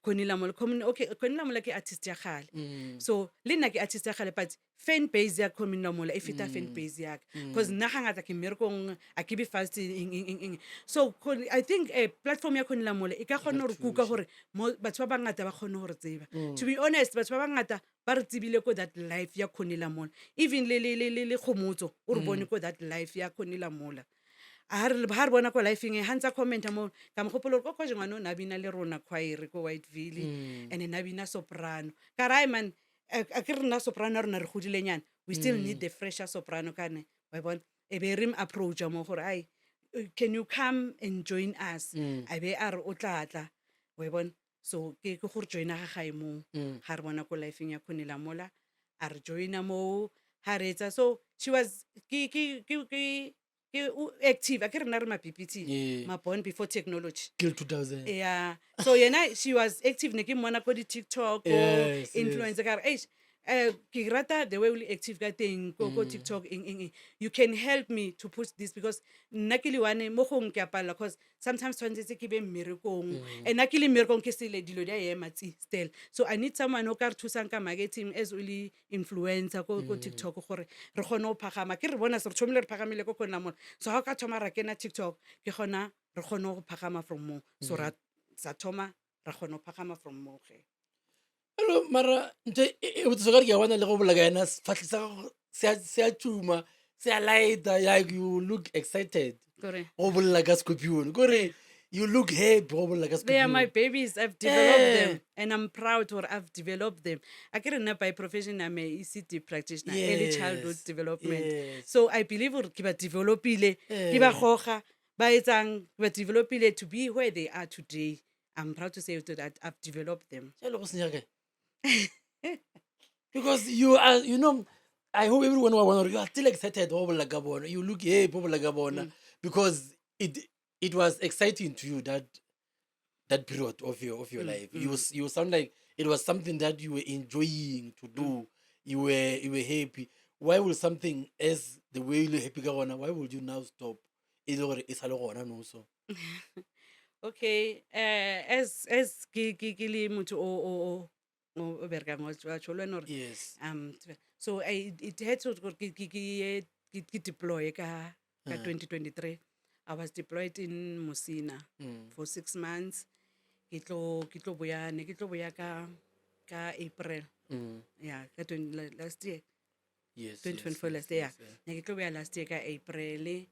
Connie Lamola okay Connie Lamola ke artist ya kgale so le nna ke artist ya kgale but fan base ya Connie Lamola e feta fan base ya ka because nna hangata ke mmerekong a ke be fast eng eng eng eng so I think platform ya Connie Lamola e ka kgona hore kuka hore mo batho ba bangata ba kgone hore tseba to be honest batho ba bangata ba re tsebile ko that life ya Connie Lamola even le le le le le Kgomotso o re bone ko that life ya Connie Lamola. Ha re ha re bona ko lifeng e ha ntsa commenta mo ka mo gopola gore ko koje ngwana o ne a bina le rona choir ko Whiteville and ne a bina soprano. Ka re ai man a ke re nna soprano ya rona re godilenyana we still need the fresher soprano kane wa e bona. E be re mo approacha mo gore ai can you come and join us a be a re o tla tla wa e bona. So ke ke gore joina ga gae moo ga re bona ko lifeng ya Khonela mola a re joina moo ha re etsa so she was ke ke ke ke ke o active a ke rena re ma-BBT Yeah. ma-born before technology Till 2000. yeah so yena she was active ne ke mmona ko di-tiktok ko Yes, yes. influencer ka re eish ke rata the way o le active ka teng ko ko tiktok eng eng eng you can help me to push this because nna ke le one mo gong ke a palela cause sometimes tshwanetse ke be mmerekong and nna ke le mmerekong ke sele dilo di a ema tsi still so i need someone o ka re thusang ka marketing as o le influencer ko ko tiktok gore re kgone go phagama ke re bona se re thomile re phagamile ko kgona mola so ga o ka thoma ra kena tiktok ke gona re kgone go phagama from mo so ra sa thoma ra kgona go phagama from mo ge Hello, mara ntho e e botse ka re ke a bona le go bolela ka yena sefatlhe sa gago se a- se a tšuma se a lighta like you look excited kore go bolela ka scorpion kore you look happy go bolela ka They are my scorpion babies. I've developed Eh. them and I'm proud or I've developed them. I can remember by profession I'm a ECD practitioner, early childhood Yes, development. yes. So I believe gore ke ba developile, ke ba Eh. goga, ba etsang, ke ba developile to be where they are today. I'm proud to say that I've developed them. Jalo go senya kae? Because you are, you know, I hope everyone wa bona gore you are still excited go bolela ka bona. You look happy go bolela ka bona because it was exciting to you that period of your life. You sound like it was something that you were enjoying to do. You were happy. Why will something as the way you happy ka gona, why would you now stop? E le gore e sa le gona no so. Okay, as ke le motho o berekang wa tjho le wena hore Yes. So it had to gore ke deploy ka 2023. I was deployed in Musina for 6 months. Ke tlo boya ne ke tlo boya ka April. Yeah, ka 20 last year. 2024 last year. Ne ke tlo boya last year ka April.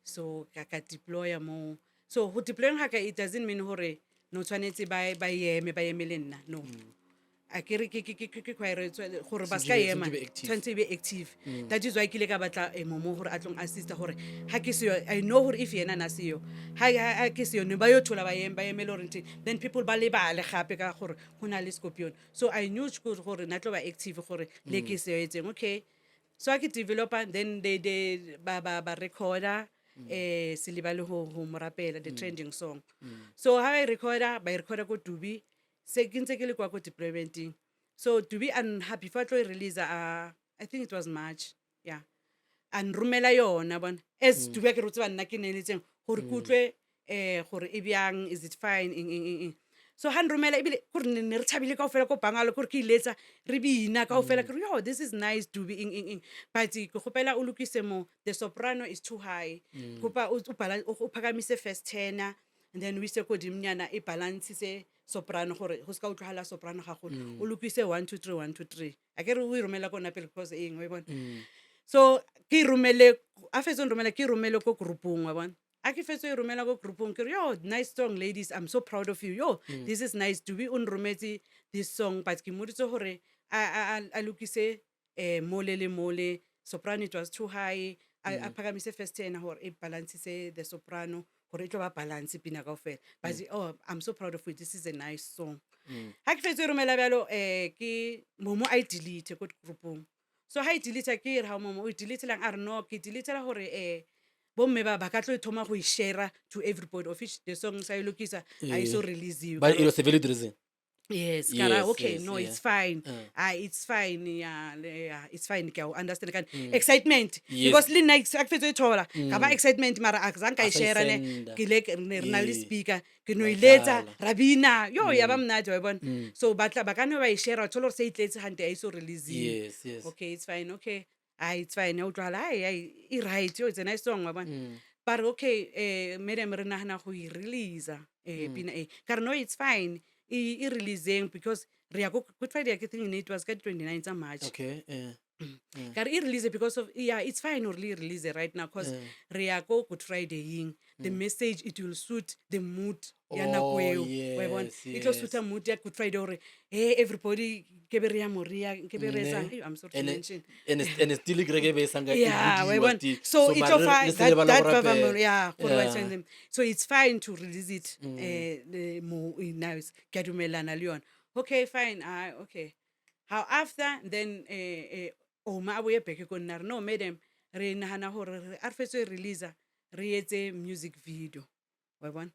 So ka deploya mo. So ho deploying ha ka it doesn't mean hore no tshwanetse ba yeme ba yeme le nna. No. A ke re ke choir gore ba ska ema Tshwanetse be active. tshwanetse e be active. That is why ke ile ka batla momo gore a tlong assista gore ha ke seyo I know gore if yena na seyo ha ke seyo ne ba yo thola ba eme ba emele gore nteng then people ba lebale gape ka gore go na le scorpion. So I knew gore na tlo ba active gore le ke seyo etseng okay. So ha ke developer then they ba recorder se lebale ho mo rapela, the trending song. So ha ba e recorder ba e recorder ko Dubi se ke ntse ke le kwa ko deploymenteng. So Dubi and ha before a tlo e release I think it was March, yeah, a nromela yona bona as Dubi a ke re o tseba nna ke neeletseng gore ke utlwe gore e bjang, is it fine, eng eng eng eng. So ha nromela ebile kore ne re thabile kaofela ko bangalo kore ke iletsa re bina kaofela ke re yo this is nice Dubi eng eng eng but ke kgopela o lokise mo the soprano is too high, kopa o phakamise first tenor and then o ise kodimonyana e balancise soprano gore go se ka utlwagala soprano gagolo, o lokise 1 2 3 1 2 3 a ke re o e romela kona pele because eng wa e bona. So ke e romele a fetsa o nromela ke e romele ko groupong wa bona. A ke fetsa e romela ko groupong ke re yo nice song ladies, I'm so proud of you, yo this is nice. Dubi o nrometse this song but ke mmoditse gore a lokise mole le mole soprano it was too high, a phakamise first tenor gore e balancise the soprano gore e tlo ba balance pina kaofela. But oh, I'm so proud of you, this is a nice song. Ha ke fetse e romela bjalo ke momo a e delete ko groupong. So ha e delete ke re ha momo o e deletelang a re no ke deletela gore bomme ba ka tlo e thoma go e share to everybody of which the song sa e lokisa a e so releasiwe. But it was a valid reason. Yes, kara okay, no, it's fine. Ah, it's fine, yeah, yeah, it's fine, ke a o understand kan excitement because le nna a ke fetso e thola ka ba excitement mara a zanka e A sa e share ne senda. Ke le ne re na le speaker ke no Wa e letsa dlala. ra bina yo ya ba monate wa e bona. So batla ba ka no ba e share wa thola gore se e tletse hante a e so releasiwe. Okay, it's fine, okay, ah, it's fine ya utlwala ai ai e right yo it's a nice song wa bona. Ba re okay madam re nagana go e releasa pina e ka re no it's fine e releaseng because re ya ko Good Friday ke think it was ka di 29 tsa March. Okay. Ka re e release because of, yeah, it's fine gore le e release right now cause re ya ko Good Friday-ing. The message, it will suit the mood ya nako Oh, eo, wa e bona? E tlo suita mood ya Good Friday gore he everybody ke be re ya moria, ke be re Ne. etsang. Ei, I'm sorry to And mention. And still kereke e be e sanka e Yeah, wa e budiwa bona? still. So e mara tlo fa le se that lebala that go ba bang rapela. yeah, gore ba tshwanetse. So it's fine to release it mo now, ke a dumelana le yona. Okay, fine. Ah, okay. How after then Oma a boye back ko nna, a re no madam, re nagana gore re a re fetse release, re etse music video, wa bona?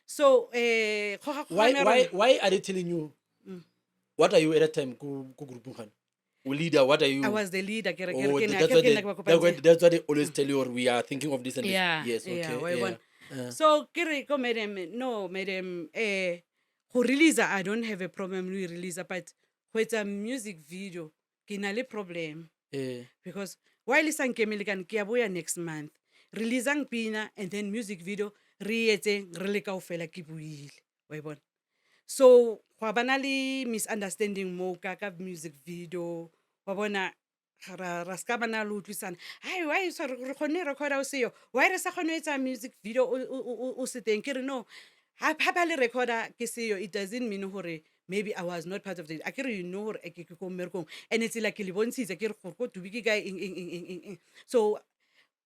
So Why why are they telling you? What are you at that time ko groupung gane? O leader, what are you? I was the leader, ke re ke Oh, re ke nna that's ke why re ke they, nna ke ba that's why, kopantse. that's why they always tell you we are thinking of this and this. Yeah, Yes, okay. yeah, wa e bona? So ke re ko madam, no madam, go release I don't have a problem le release, but go etsa music video ke na le problem because why le sa nkemele kane ke ya boya next month, releasang pina and then music video re etse re le kaofela, ke buile, wa e bona? So gwa bana le misunderstanding mo ka music video, wa bona? Ga ra ska bana le utlwisana. Hai, why so re kgonne recorda o seyo, why re sa kgone ho etsa music video o se teng? Ke re no, ha ba le recorda ke seyo, it doesn't mean gore maybe I was not part of the, a ke re you know gore ke ko mmerekong and tsela ke le bontshitse ke re gore ko Dubi ke kae, eng eng eng eng eng eng. So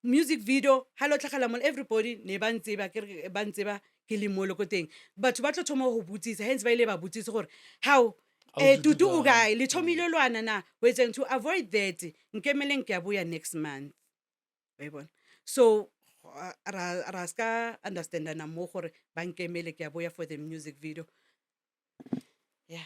music video ha lo tlhagela mo, everybody ne ba ntseba, ke re ba ntseba ke le mole ko teng, batho ba tlo thoma go botsisa, hence ba ile ba botsisa gore how Dudu Dudu o kae? kae, le thomile lwana na ho etseng? To avoid that, nkemeleng, ke a boya next month, wa e bona? So ra ska understandana mo gore ba nkemele, ke a boya for the music video, yeah.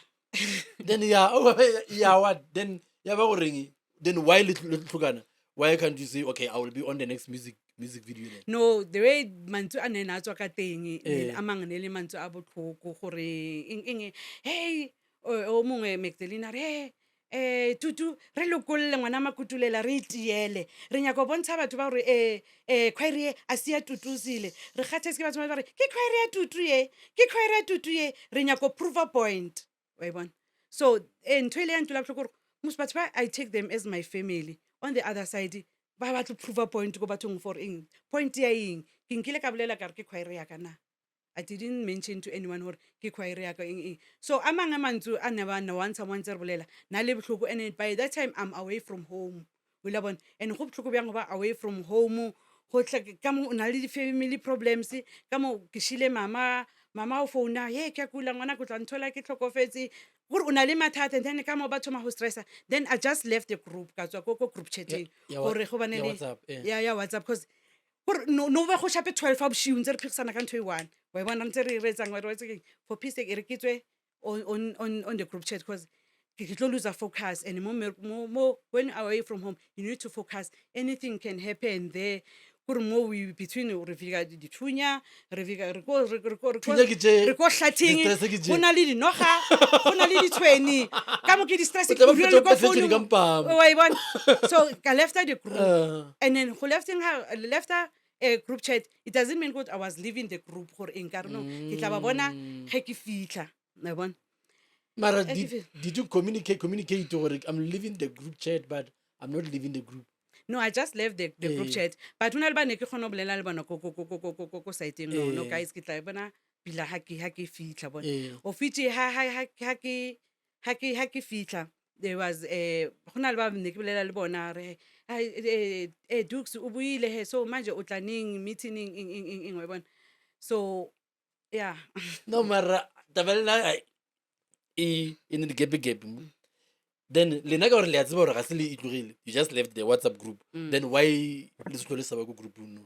Then yeah, oh, yeah, what? Then yeah, ba goreng? Then why le tlhokana? Why can't you say, okay, I will be on the next music video then? No, the way mantswe a ne na tswa ka teng a mangwe ne le mantswe a botlhoko gore eng eng, hey, o mongwe Magdalene a re hey, Tutu, re lokolle ngwana Makutulela, re itiele, re nyaka go bontsha batho ba gore choir e a se ya Tutusile, re kgathetse ke batho ba re ke choir ya Tutu ye, ke choir ya Tutu ye, re nyaka go prove a point, wa e bona? So ntho e le ya ntula botlhoko gore mos batho ba I take them as my family, on the other side ba batlo prove a point ko bathong for eng, point ya eng? Ke nkile ka bolela ka re ke choir ya ka na? I didn't mention to anyone gore ke choir ya ka, eng eng. So a mangwe a mantswe a ne ba ne wa ntsha mo ntse re bolela na le botlhoko, and then by that time I'm away from home, o ile bona? And go botlhoko bjang go ba away from home, go tla ka mo o na le di-family problems, ka mo ke shile mama, mama o founa, ye ke a kula ngwana, ko tla nthola ke tlhokofetse, gore o na le mathata, and then ka mo ba thoma go stressa. Then I just left the group, ka tswa ko group chatting gore go bane Ya le WhatsApp, eh. Ya WhatsApp, cause gore no be go shape 12 a bosiu ntse re phikgisana ka ntho e one, wa e bona? Ntse re retsang wa re keng, for peace sake e re ke tswe on the group chat, because ke tlo lose focus, and mo when away from home you need to focus, anything can happen there, kore mo we between re fika dithunya, re fika re ko Thunya ke tše- re ko hlatheng, di-stress ke tše. Go na le dinoga, go na le ditshweni, ka mo ke di-stress, O tla ba ke dula le ko fetša founung. ka mpama. Wa e bona? So ka lefta the group, and then go lefteng ha lefta a group chat, it doesn't mean good I was leaving the group gore eng, ka re no, ke tla ba bona ge ke fitlha, wa e bona? Mara Eh, did you communicate gore I'm leaving the group chat, but I'm not leaving the group? No, I just left the group chat, but ho na le ba ne ke kgona ho bolela le bona ko siteng, no guys, ke tla e bona pila ha ke fitlha, bona. O fitse ha ke fitlha, there was go na le ba ne ke bolela le bona, re ai, Dukes o buile he, so manje o tla neng meeting, eng eng eng eng eng, wa e bona? So yeah. No, mara taba le nna ai, e ne di-gap-gap mo. Then lena ka gore le a tseba gore ga se le itlogele, you just left the WhatsApp group, then why le se tlhole sa ba ko groupung no?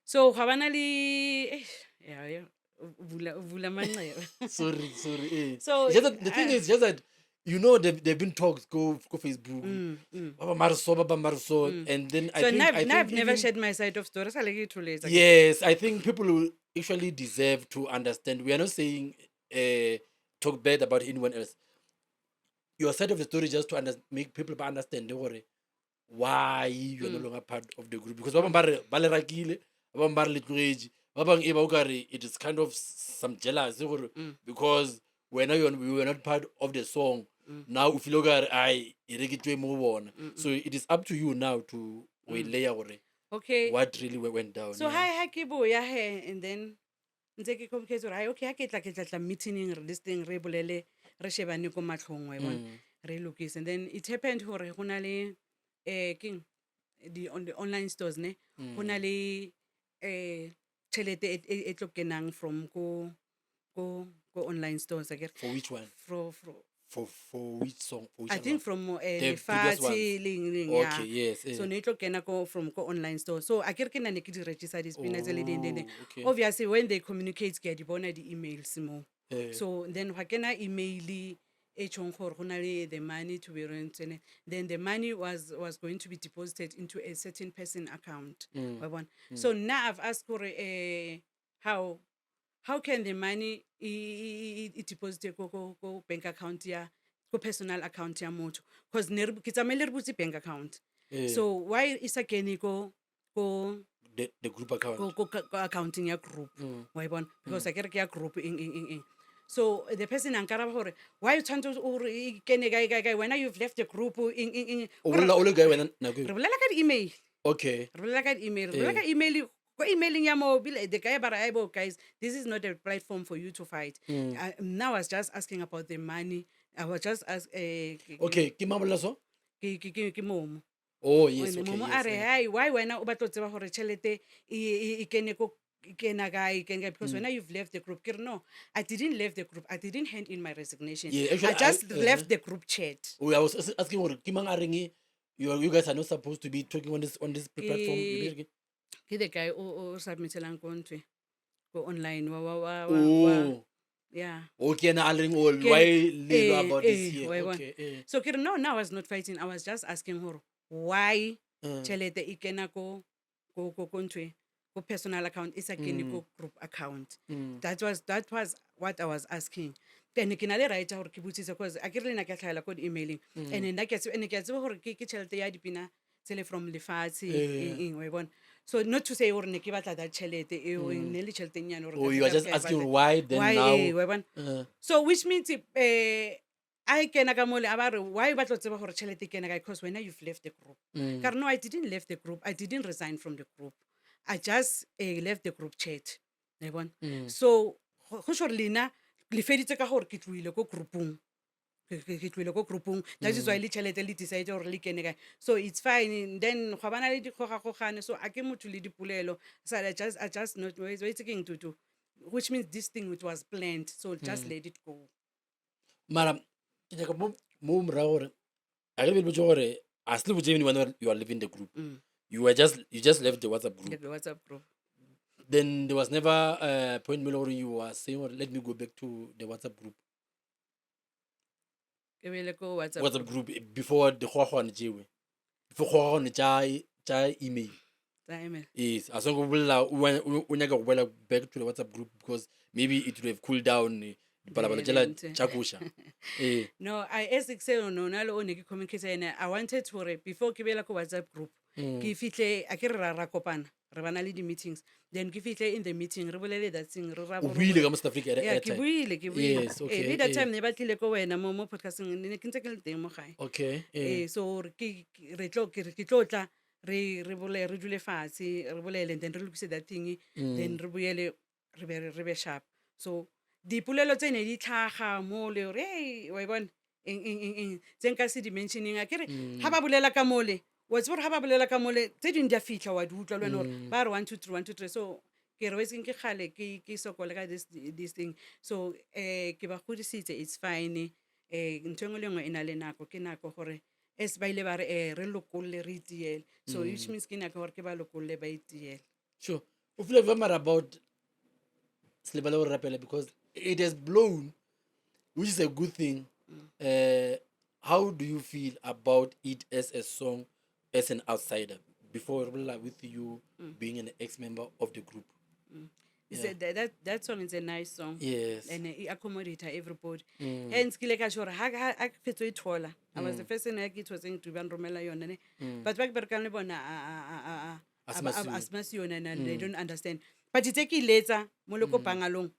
So ga bana le ya, o bula manxeba. Sorry, eh. So, It's just that, the thing is just that there have been talks go Facebook, ba ba mare so, ba ba mare so, and then I So think now, I now think I've never even- shared my side of story, sa le ke itholetsa. Yes, I think people will actually deserve to understand. We are not saying talk bad about anyone else. Your side of the story, just to make people understand gore why you are no longer part of the group. Because ba bang ba re ba le rakile, ba bang ba re le tlogetše, ba bang e ba o ka re it is kind of some jealousy gore because wena you were not part of the song. Now o feel o kare ai e re ke tšwe mo go bona. So it is up to you now to go e leya gore Okay. what really went down. So ha ke boya he, and then ntse ke communicate gore, "Ai, okay, ha ke tla, ke tla tla meeting, re this thing, re bolele, re shebane ko matlhong, wa e bona, re lokise." And then it happened gore go na le keng, di on the online stores ne, go na le tšhelete e tlo kenang from ko online stores, akere. For which one? For For which song? For which I think album? From The previous lefatshe ones. leng leng, yeah. Okay, yes. So ne e tlo kena ko from ko online store, so a kere ke nna ne ke di register dipina tse le ding ding ding. Oh, okay. Obviously when they communicate, ke a di bona di-emails mo. Eh. So then gwa kena email e tšhong gore go na le the money to be rent, then the money was going to be deposited into a certain person account, wa bona. So now I've asked gore how can the money e deposit ko bank account ya, ko personal account ya motho, because ne ke tsamaile re butse bank account. Eh. So why e sa kene ko The group account. Ko accounting ya group, wa e bona, because a kere ke ya group, eng eng eng eng. So the person a nkaraba gore why o tshwanetse o re e kene kae kae kae, wena you've left the group, eng eng eng. O bolela o le kae wena nako eo? Re bolela ka di-email. Okay. Re bolela ka di-email, re bolela ka email, ko emailing ya mo bile the guy ba re, "Aibo guys, this is not a platform for you to fight." Now I was just asking about the money. I was just ask Okay, ke mang bolela so? Ke Momo. Oh, yes, Ene okay. Momo yes, a re, "Hai, why wena o batla ho tseba hore tjhelete e kene ko, e kena kae, e kene kae, because wena you've left the group." Ke re, "No, I didn't leave the group. I didn't hand in my resignation." Yeah, actually, I just left the group chat. Oh, I was asking gore ke mang a reng you guys are not supposed to be talking on this platform. You be- Ke the guy o submitelang ko ntwe, ko online wa Oh. Yeah. Okay, na a reng, oh, why le about this here? Wa e bona. Okay. So ke re, no, now I was not fighting. I was just asking hore why tjhelete e kena ko ntwe, ko personal account, e sa kene ko group account. That was what I was asking. Then ke na le right ya hore ke botsise, cause a ke re le nna ke a tlhahela ko di-emailing, and nna ke a tseba, and ke a tseba hore ke tjhelete ya dipina tsele from lefatshe, eng eng, wa e bona. So not to say hore ne ke batla that tjhelete eo, ne le tjhelete e nyane hore Oh, ka you are se just ka asking batla. why then Why, now. wa e bona. So which means a e kena ka mole, a ba re, "Why o batla ho tseba hore tjhelete e kena kae, cause wena you've left the group?" Ka re, "No, I didn't left the group. I didn't resign from the group. I just left the group chat," wa e bona. So go tjho hore lena le feditse ka hore ke tlohile ko groupung, ke tlohile ko groupung. That is why le tjhelete le decide hore le kene kae. So it's fine. Then gwa bana le dikgogakgogano. So a ke motho le dipolelo. So I just not, wa itse keng, Tutu, which means this thing, it was planned, so just let it go. Mara ke nyaka mo morago gore a ke le botse gore a se le botse even when you are leaving the group. You just left the WhatsApp group. The WhatsApp group. Then there was never a point mo e leng gore you were saying gore let me go back to the WhatsApp group. Ke bele ko WhatsApp WhatsApp group before dikgogwane tšewe, before kgogwane tša email. Tsa email. Yes, a songo bolela o nyaka go boela back to the WhatsApp group because maybe it would have cooled down dipalapalo tšela Vele, tša koša, ee. No, I, as ke say, no na le o ne ke communicate ene, I wanted hore before ke bela ko WhatsApp group, ke fihle, a ke re ra kopana, re bana le di-meetings, then ke fihle in the meeting, re bolele that thing, re O buile ka mo South Africa at Yeah, that ke time? buile, ke buile. Yes, okay, Le that eh. time ne ba tlile ko wena mo podcasting, ne ke ntse ke le teng mo gae. Okay, eh. So re ke re tlo ke re ke tlo tla, re bole, re dule fatshe, re bolele, and then re lokise that thing, then re boele re be sharp. So dipolelo tse ne di tlhaga mo le hore hey, wa e bona, eng eng eng eng, tse nka se di mentioning, a ke re ha ba bolela ka mole, wa tseba hore ha ba bolela ka mole, tse ding di a fitlha, wa di utlwa le wena hore ba re 1 2 3 1 2 3. So ke re wetseng ke kgale ke sokole ka this thing. So ke ba godisitse, it's fine. Ntho e nngwe le nngwe e na le nako. Ke nako gore as ba ile ba re re lokolle, re itiele, so which means ke nako gore ke ba lokolle, ba itiele. Sure. O feel very mad about Selebale go rapela because it has blown, which is a good thing. How do you feel about it as a song, as an outsider, before re bolela with you being an ex-member of the group? That song is a nice song. And e accommodate everybody. Hence ke ile ka tjho hore ha ke fetso e thola, I was the first one ya ke e thotseng to ba nromela yona ne. Batho ba ke berekang le bona A se masiyo. A se masiyo and they don't understand. But itse ke iletsa mo le ko bangalong,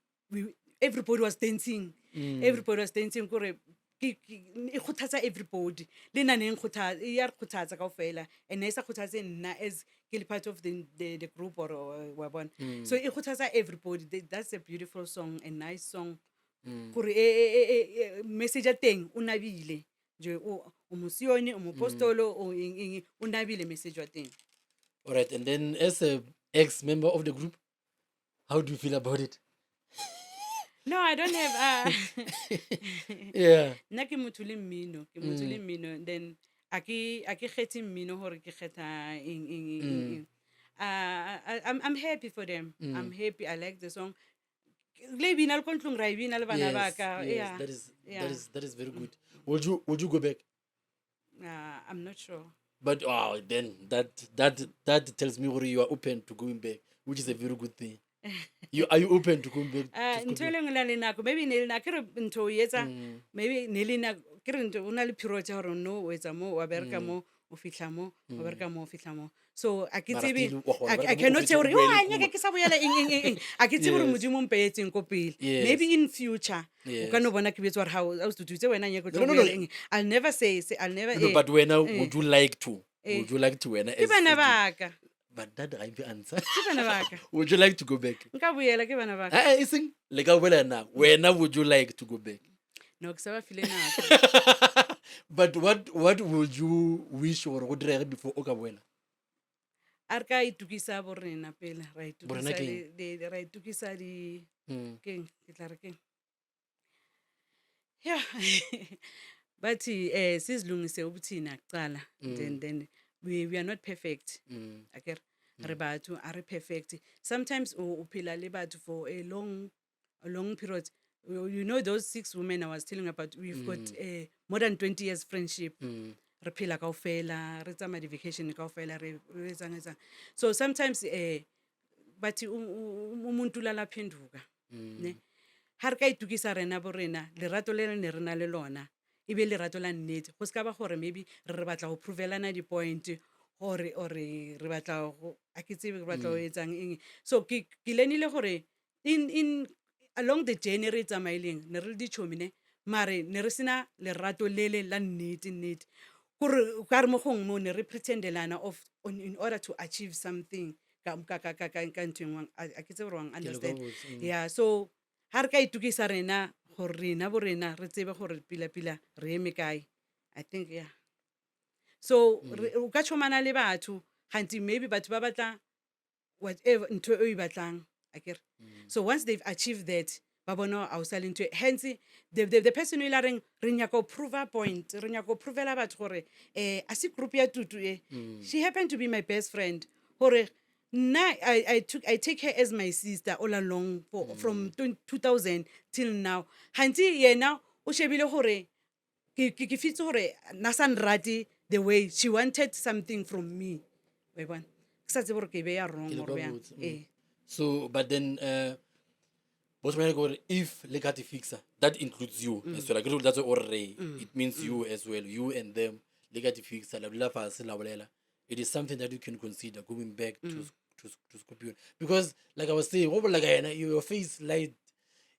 everybody was dancing. Everybody was dancing kore ke E kgothatsa everybody le nna ne e ya re kgothatsa kaofela and ne e sa kgothatse nna as ke le part of the group or wa bona. So e kgothatsa everybody. That's a beautiful song, a nice song gore message ya teng o nabile nje, o mosione, o mopostolo, o eng eng, o nabile message wa teng. All right, and then as a ex member of the group, how do you feel about it? No, I don't have nna ke motho le mmino, ke motho le mmino. Then a ke kgethe mmino gore ke kgetha eng eng eng eng, eng. I'm happy for them. I'm happy. I like the song. Le e bina le ko ntlong, ra e bina le bana ba ka. Yeah. That is that is very good. Would you go back? I'm not sure. But oh, then that tells me whether you are open to going back, which is a very good thing. You are you open to going back to Ntho e Scorpion? lengwe la le nako, maybe ne le nako ke re ntho o etsa, maybe ne le nako ke re ntho o na le period ya gore no o etsa mo, wa bereka mo, o fihla mo, wa bereka mo, o fihla mo. So a ke Mara tsebe still wa kgona I bereka mo, o cannot say fetse o gore boele oh, a kua. nyaka ke sa boela eng eng eng eng. A ke tsebe gore Modimo o mpeyetseng ko pele. Maybe in future o ka no bona ke betse gore ha o setututse wena nyaka o tlo No. boela eng. I'll never say, I'll never No, but wena, would you like to? Would you like to wena Ke bana ba ka. But that ga e answer. Ke bana ba ka. Would you like to go back? Nka boela, ke bana ba ka. Eh, e seng le ka boela na. Wena, would you like to go back? No, ke sa ba file nako. But what would you wish gore go direge before o ka boela? A re ka itukisa bo rena pele, ra Bo rena itukisa ke eng? ra itukisa di keng, ke tla re keng, ya bathi sizilungise ubuthina kucala, then we are not perfect. Akere re batho, a re perfect. Sometimes o phela le batho for a long period. You know those six women I was telling about, we've got more than 20 years friendship. Re phela kaofela, re tsamaya di-vacation kaofela, re etsang etsang. So sometimes bathi umuntu ulala phenduka ne. Ha re ka itukisa rena bo rena, lerato le re ne re na le lona e be lerato la nnete, go se ka ba gore maybe re batla go provelana di-point gore ore re batla go, a ke tsebe re batla go etsang eng. So ke learnile gore in along the journey re e tsamaileng, ne re le ditšhomi ne, mare ne re sena lerato lele la nnete nnete, kore o ka re mo gongwe mo ne re pretendelana of on, in order to achieve something ka ntho e nngwe. A ke tsebe gore wang Ke le kwa understand. botse. Yeah, so ha re ka itukisa rena gore rena bo rena re tsebe gore pila-pila re eme kae, I think, yeah. So o ka tšhomana le batho ganti maybe batho ba batla whatever ntho e o e batlang, akere? So once they've achieved that, ba bona a o sa le ntho e. Hence the person o ile a reng re nyaka go prove a point, re nyaka go provela batho gore a se group ya Tutu e. She happened to be my best friend, gore nna I take her as my sister all along from 2000 till now. Gantsi yena o shebile gore ke fitse gore na sa nrate the way she wanted something from me, wa e bona? Ke sa tsebe gore ke be ya wrong Ke le or kwa bjang. botse. Ee. So but then both gore if le ka te fixa, that includes you as well. Akere that's what re it means, you as well, you and them, le ka te fixa, la dula fatshe, la bolela, it is something that you can consider going back to Scorpion, because like I was saying, go bolela ka yena, your face light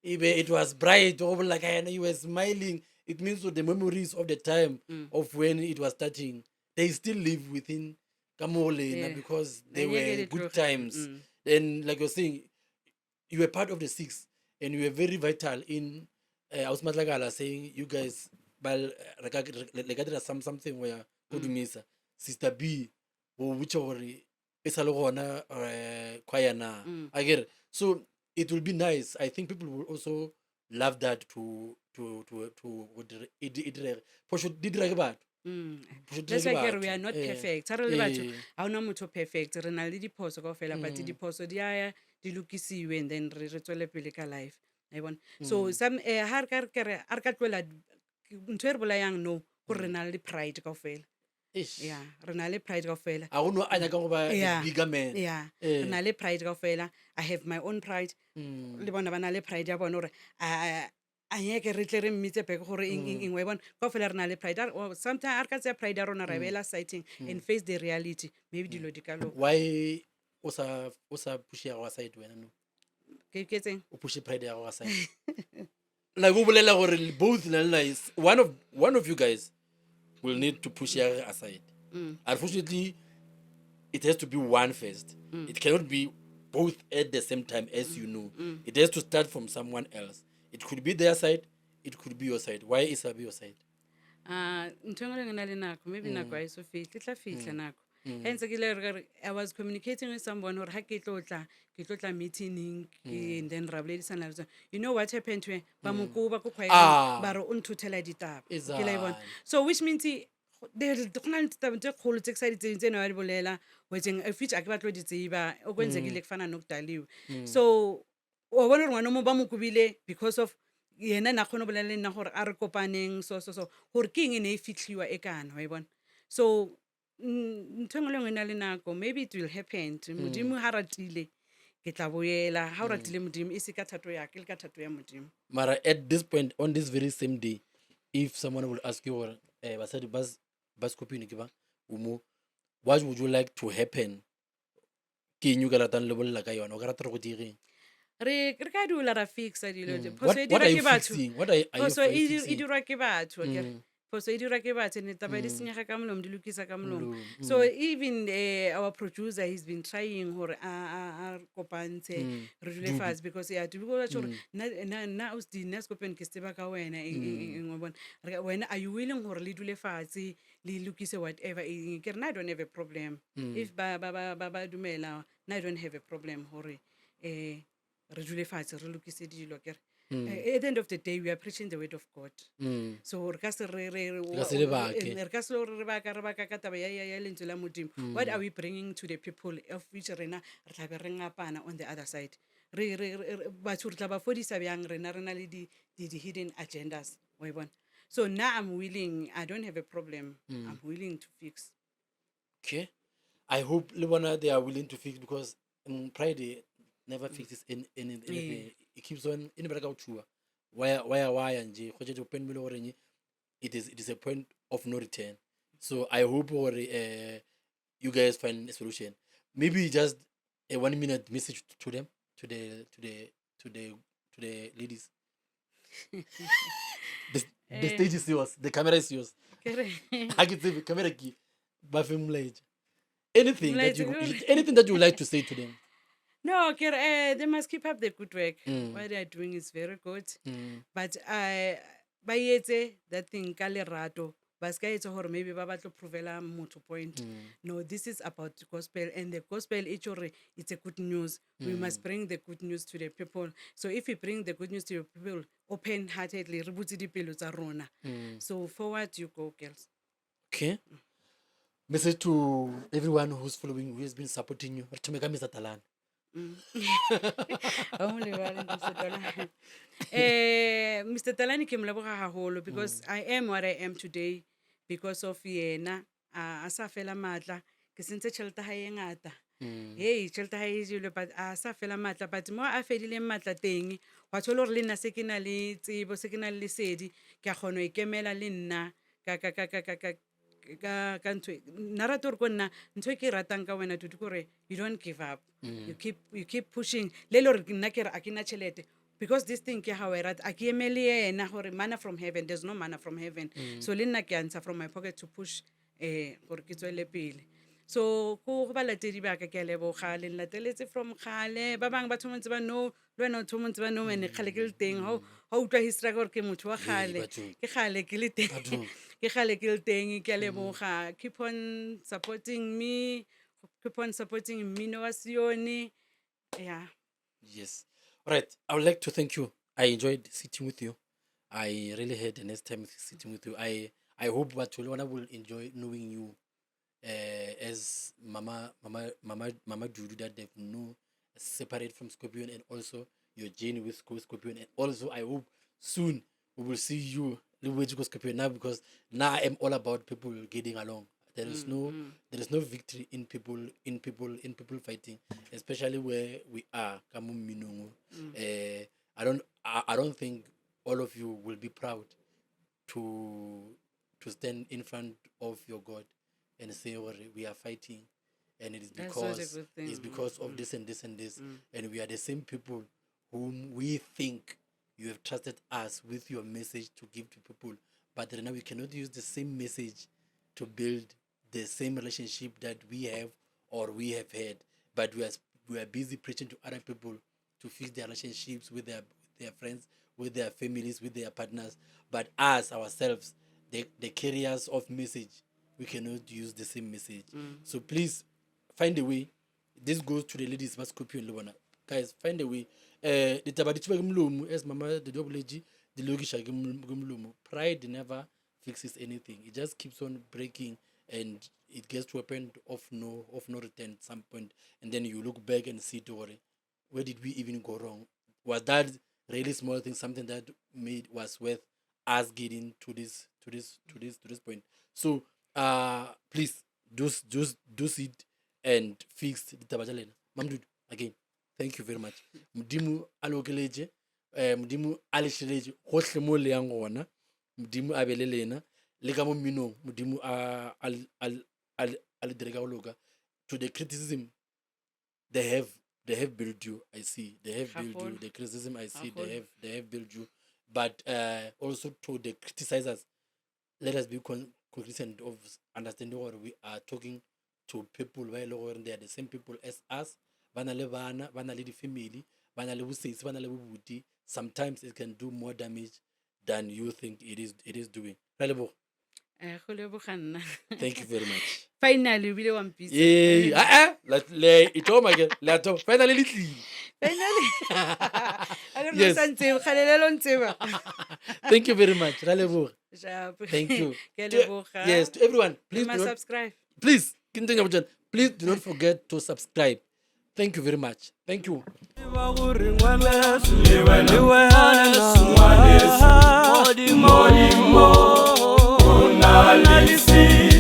ebe it was bright. Go bolela ka yena, you were smiling. It means the memories of the time of when it was starting, they still live within ka mo go lena because they They were get good it. times. Then like you're saying, you were part of the six and you were very vital in Ausi Matlakala saying you guys bal re ka le ka dira something where go dumisa Sister B go botša gore e sa le gona choir na, akere? So it will be nice. I think people will also love that to go e direge. Phošo di dira ke batho. Phošo di dira That's ke why ke re we batho. are not perfect. Ha re le batho, ha hona motho perfect. Re na le diphoso kaofela, but diphoso di a ya di lokisiwe and then re tswele pele ka life, wa e bona? So some ha re ka re ke re a re ka tlohela ntho e re bolayang, no gore re na le pride kaofela. Eish. Yeah, re na le pride kaofela. A go no a nyakang go ba the bigger man. Yeah, re na le pride kaofela. I have my own pride. Le bona ba na le pride ya bona gore a nyeke re tle re mmitse back gore eng eng eng, wa e bona? Kaofela re na le pride. Sometimes a re ka tseya pride ya rona, ra e beela sighting and face the reality, maybe dilo di ka loka. Why o sa push ya gago aside wena, no? Ke etseng? O push pride ya gago aside. Like o bolela gore both le nna is one of you guys will need to push ya gagwe aside. Unfortunately, it has to be one first. It cannot be both at the same time, as you know. It has to start from someone else. It could be their side, it could be your side. Why is that be your side? Ah, ntho e nngwe le nngwe e na le nako. Maybe nako a e so fitlhe, e tla fitlha nako. Ge ntse ke le re re- I was communicating with someone gore ga ke tlo tla, ke tlo tla meeting, and then ra boledisana le tsona. You know what happened to her? Ba mo koba ko choireng, ba re o nthothela ditaba. Ke la e bona. So which means go na le ditaba tse kgolo tse ke sa di tsebeng tse ne ba di bolela wetseng, of which a ke batlo di tseba okwenzekile kufana nokudaliwe. So wa bona gore ngwana o mo ba mo kobile because of yena na kgone go bolela le nna gore a re kopaneng, so so so, gore ke eng e ne e fitlhiwa e kana, wa e bona. So ntho e nngwe le nngwe e na le nako. Maybe it will happen. Modimo ha ratile, ke tla boela. Ha o ratile Modimo, e se ka thato ya ka, e le ka thato ya Modimo. Mara at this point, on this very same day, if someone will ask you gore basadi ba Scorpion ke ba o mo, what would you like to happen? Ke eng o ka ratang le bolela ka yona? O ka rata re go direng? Re ka dula ra fixa dilo. What Phoso e what dirwa are you ke batho. fixing? What are you Phoso are you e fixing? dirwa ke batho, akere. Phoso e dirwa ke batho, and taba di senyega ka molomo, di lokisa ka molomo. Molomo. So even our producer, he's been trying gore a re kopantshe, re dule Dudu. fatshe, because ya Dudu o batla gore nna ausi, nna Scorpion ke se tseba ka wena, eng, wa bona. Wena, are you willing gore le dule fatshe le lokise whatever, eng? Ke re nna I don't have a problem. If ba dumela, nna I don't have a problem gore re dule fatshe re lokise dilo, kere. At the end of the day, we are preaching the word of God. So re ka se re Re ka se lebake. Re ka se le gore re baka ka taba ya lentswe la Modimo. What are we bringing to the people, of which rena re tla be re ngapana on the other side? Re batho re tla ba fodisa bjang rena re na le di hidden agendas, wa e bona? So now I'm willing, I don't have a problem. I'm willing to fix. Okay. I hope le bona they are willing to fix, because pride never fixes anything. It keeps on e ne bereka go thuba. Waya nje go tšetse point mo e le goreng it is a point of no return. So I hope gore you guys find a solution. Maybe just a 1 minute message to them, to the ladies. The stage is yours. The camera is yours. Ke re Ha ke tsebe camera ke ba fe molaetša. Anything that you Molaetša. Anything that you would like to say to them. No, ke re, they must keep up the good work. What they are doing is very good. But ba etse that thing ka lerato. Ba ska etsa hore maybe ba batlo provela motho point. No, this is about the gospel, and the gospel e tjho hore it's a good news. We must bring the good news to the people. So if we bring the good news to the people open heartedly, re butse dipelo tsa rona. So forward you go, girls. Okay. Message to everyone who's following, who has been supporting you. Re thome ka Mr. Talane. Ha o mo lebale, Mr. Talane. Mr. Talane ke mo leboga haholo, because I am what I am today because of yena. A sa fela matla, ke sentse tjhelete ha e ngata. Hey, tjhelete ha e jelwe, but a sa fela matla, but mo a fedileng matla teng, wa thola hore le nna se ke na le tsebo, se ke na le lesedi, ke a kgona ho ikemela le nna ka ntho nna rata gore ko nna ntho e ke e ratang ka wena, Dudu, ke gore you don't give up. You keep pushing, le le gore nna ke re a ke na tšhelete, because this thing ke how I rata, a ke emele yena gore manna from heaven. There's no manna from heaven. So le nna ke a ntsha from my pocket to push gore ke tswele pele. So ko go balatedi ba ka, ke a leboga, le nlateletse from kgale. Ba bangwe ba thomotse ba no le wena o thomotse ba no ene kgale ke le teng. Ha o utlwa history ya ka gore ke motho wa kgale, bathong. Ke kgale ke le teng. Bathong. Ke kgale ke le teng. Ke a leboga. Keep on supporting me, keep on supporting mmino wa Sione, yeah. Yes. All right. I would like to thank you. I enjoyed sitting with you. I really had a nice time sitting with you. I hope batho le bona will enjoy knowing you as Mama Dudu that they've known separate from Scorpion, and also your journey with Scorpion, and also I hope soon we will see you le boetse ko Scorpion now, because now I am all about people getting along. There is no victory in people fighting, especially where we are ka mo mminong o. I don't think all of you will be proud to stand in front of your God and say gore we are fighting and it is That's not a because good thing. It's because of this and this and this, and we are the same people whom we think You have trusted us with your message to give to people, but right now we cannot use the same message to build the same relationship that we have or we have had. But we are busy preaching to other people to fix their relationships with their friends, with their families, with their partners. But us ourselves, the carriers of message, we cannot use the same message. So please find a way. This goes to the ladies ba Scorpion le bona. Guys, find a way. Ditaba di tshuba ke molomo, as Mama Dudu a boletše, di lokiša ke molomo. Pride never fixes anything. It just keeps on breaking, and it gets to a point of no return at some point. And then you look back and see, to where did we even go wrong? Was that really small thing something that made was worth us getting to this point? So please do sit and fix ditaba tša lena. Mam Dudu, again, thank you very much. Modimo a le okeletše, Modimo a le šireletše gohle mo le yang gona. Modimo a be le lena le ka mo mminong. Modimo a le dire ka go loka. To the criticism, they have built you. I see they have built you. Haholo. The criticism I see, Haholo. they have built you. But also to the criticizers, let us be cognizant of understanding what we are talking to people ba e le gore they are the same people as us. Ba na le bana, ba na le di-family, ba na le bosesi, ba na le bobuti. Sometimes it can do more damage than you think it is doing. Ra leboga. Go leboga nna. Thank you very much. Finally, o bile wa mpitsa. Ee, ah, ah, le e thoma ke, le a thoma. Finally le tlile. Finally. A ke re Yes. sa ntsebe, kgale le ntseba. Thank you very much. Ra leboga. Sharp. Thank you. Ke a leboga. Yes, to everyone, please Ma do not, subscribe. please, ke ntho e nyaka botjana. Please do not forget to subscribe. Thank you very much. Thank you. Tseba gore ngwaneso le wena Modimo o na le se.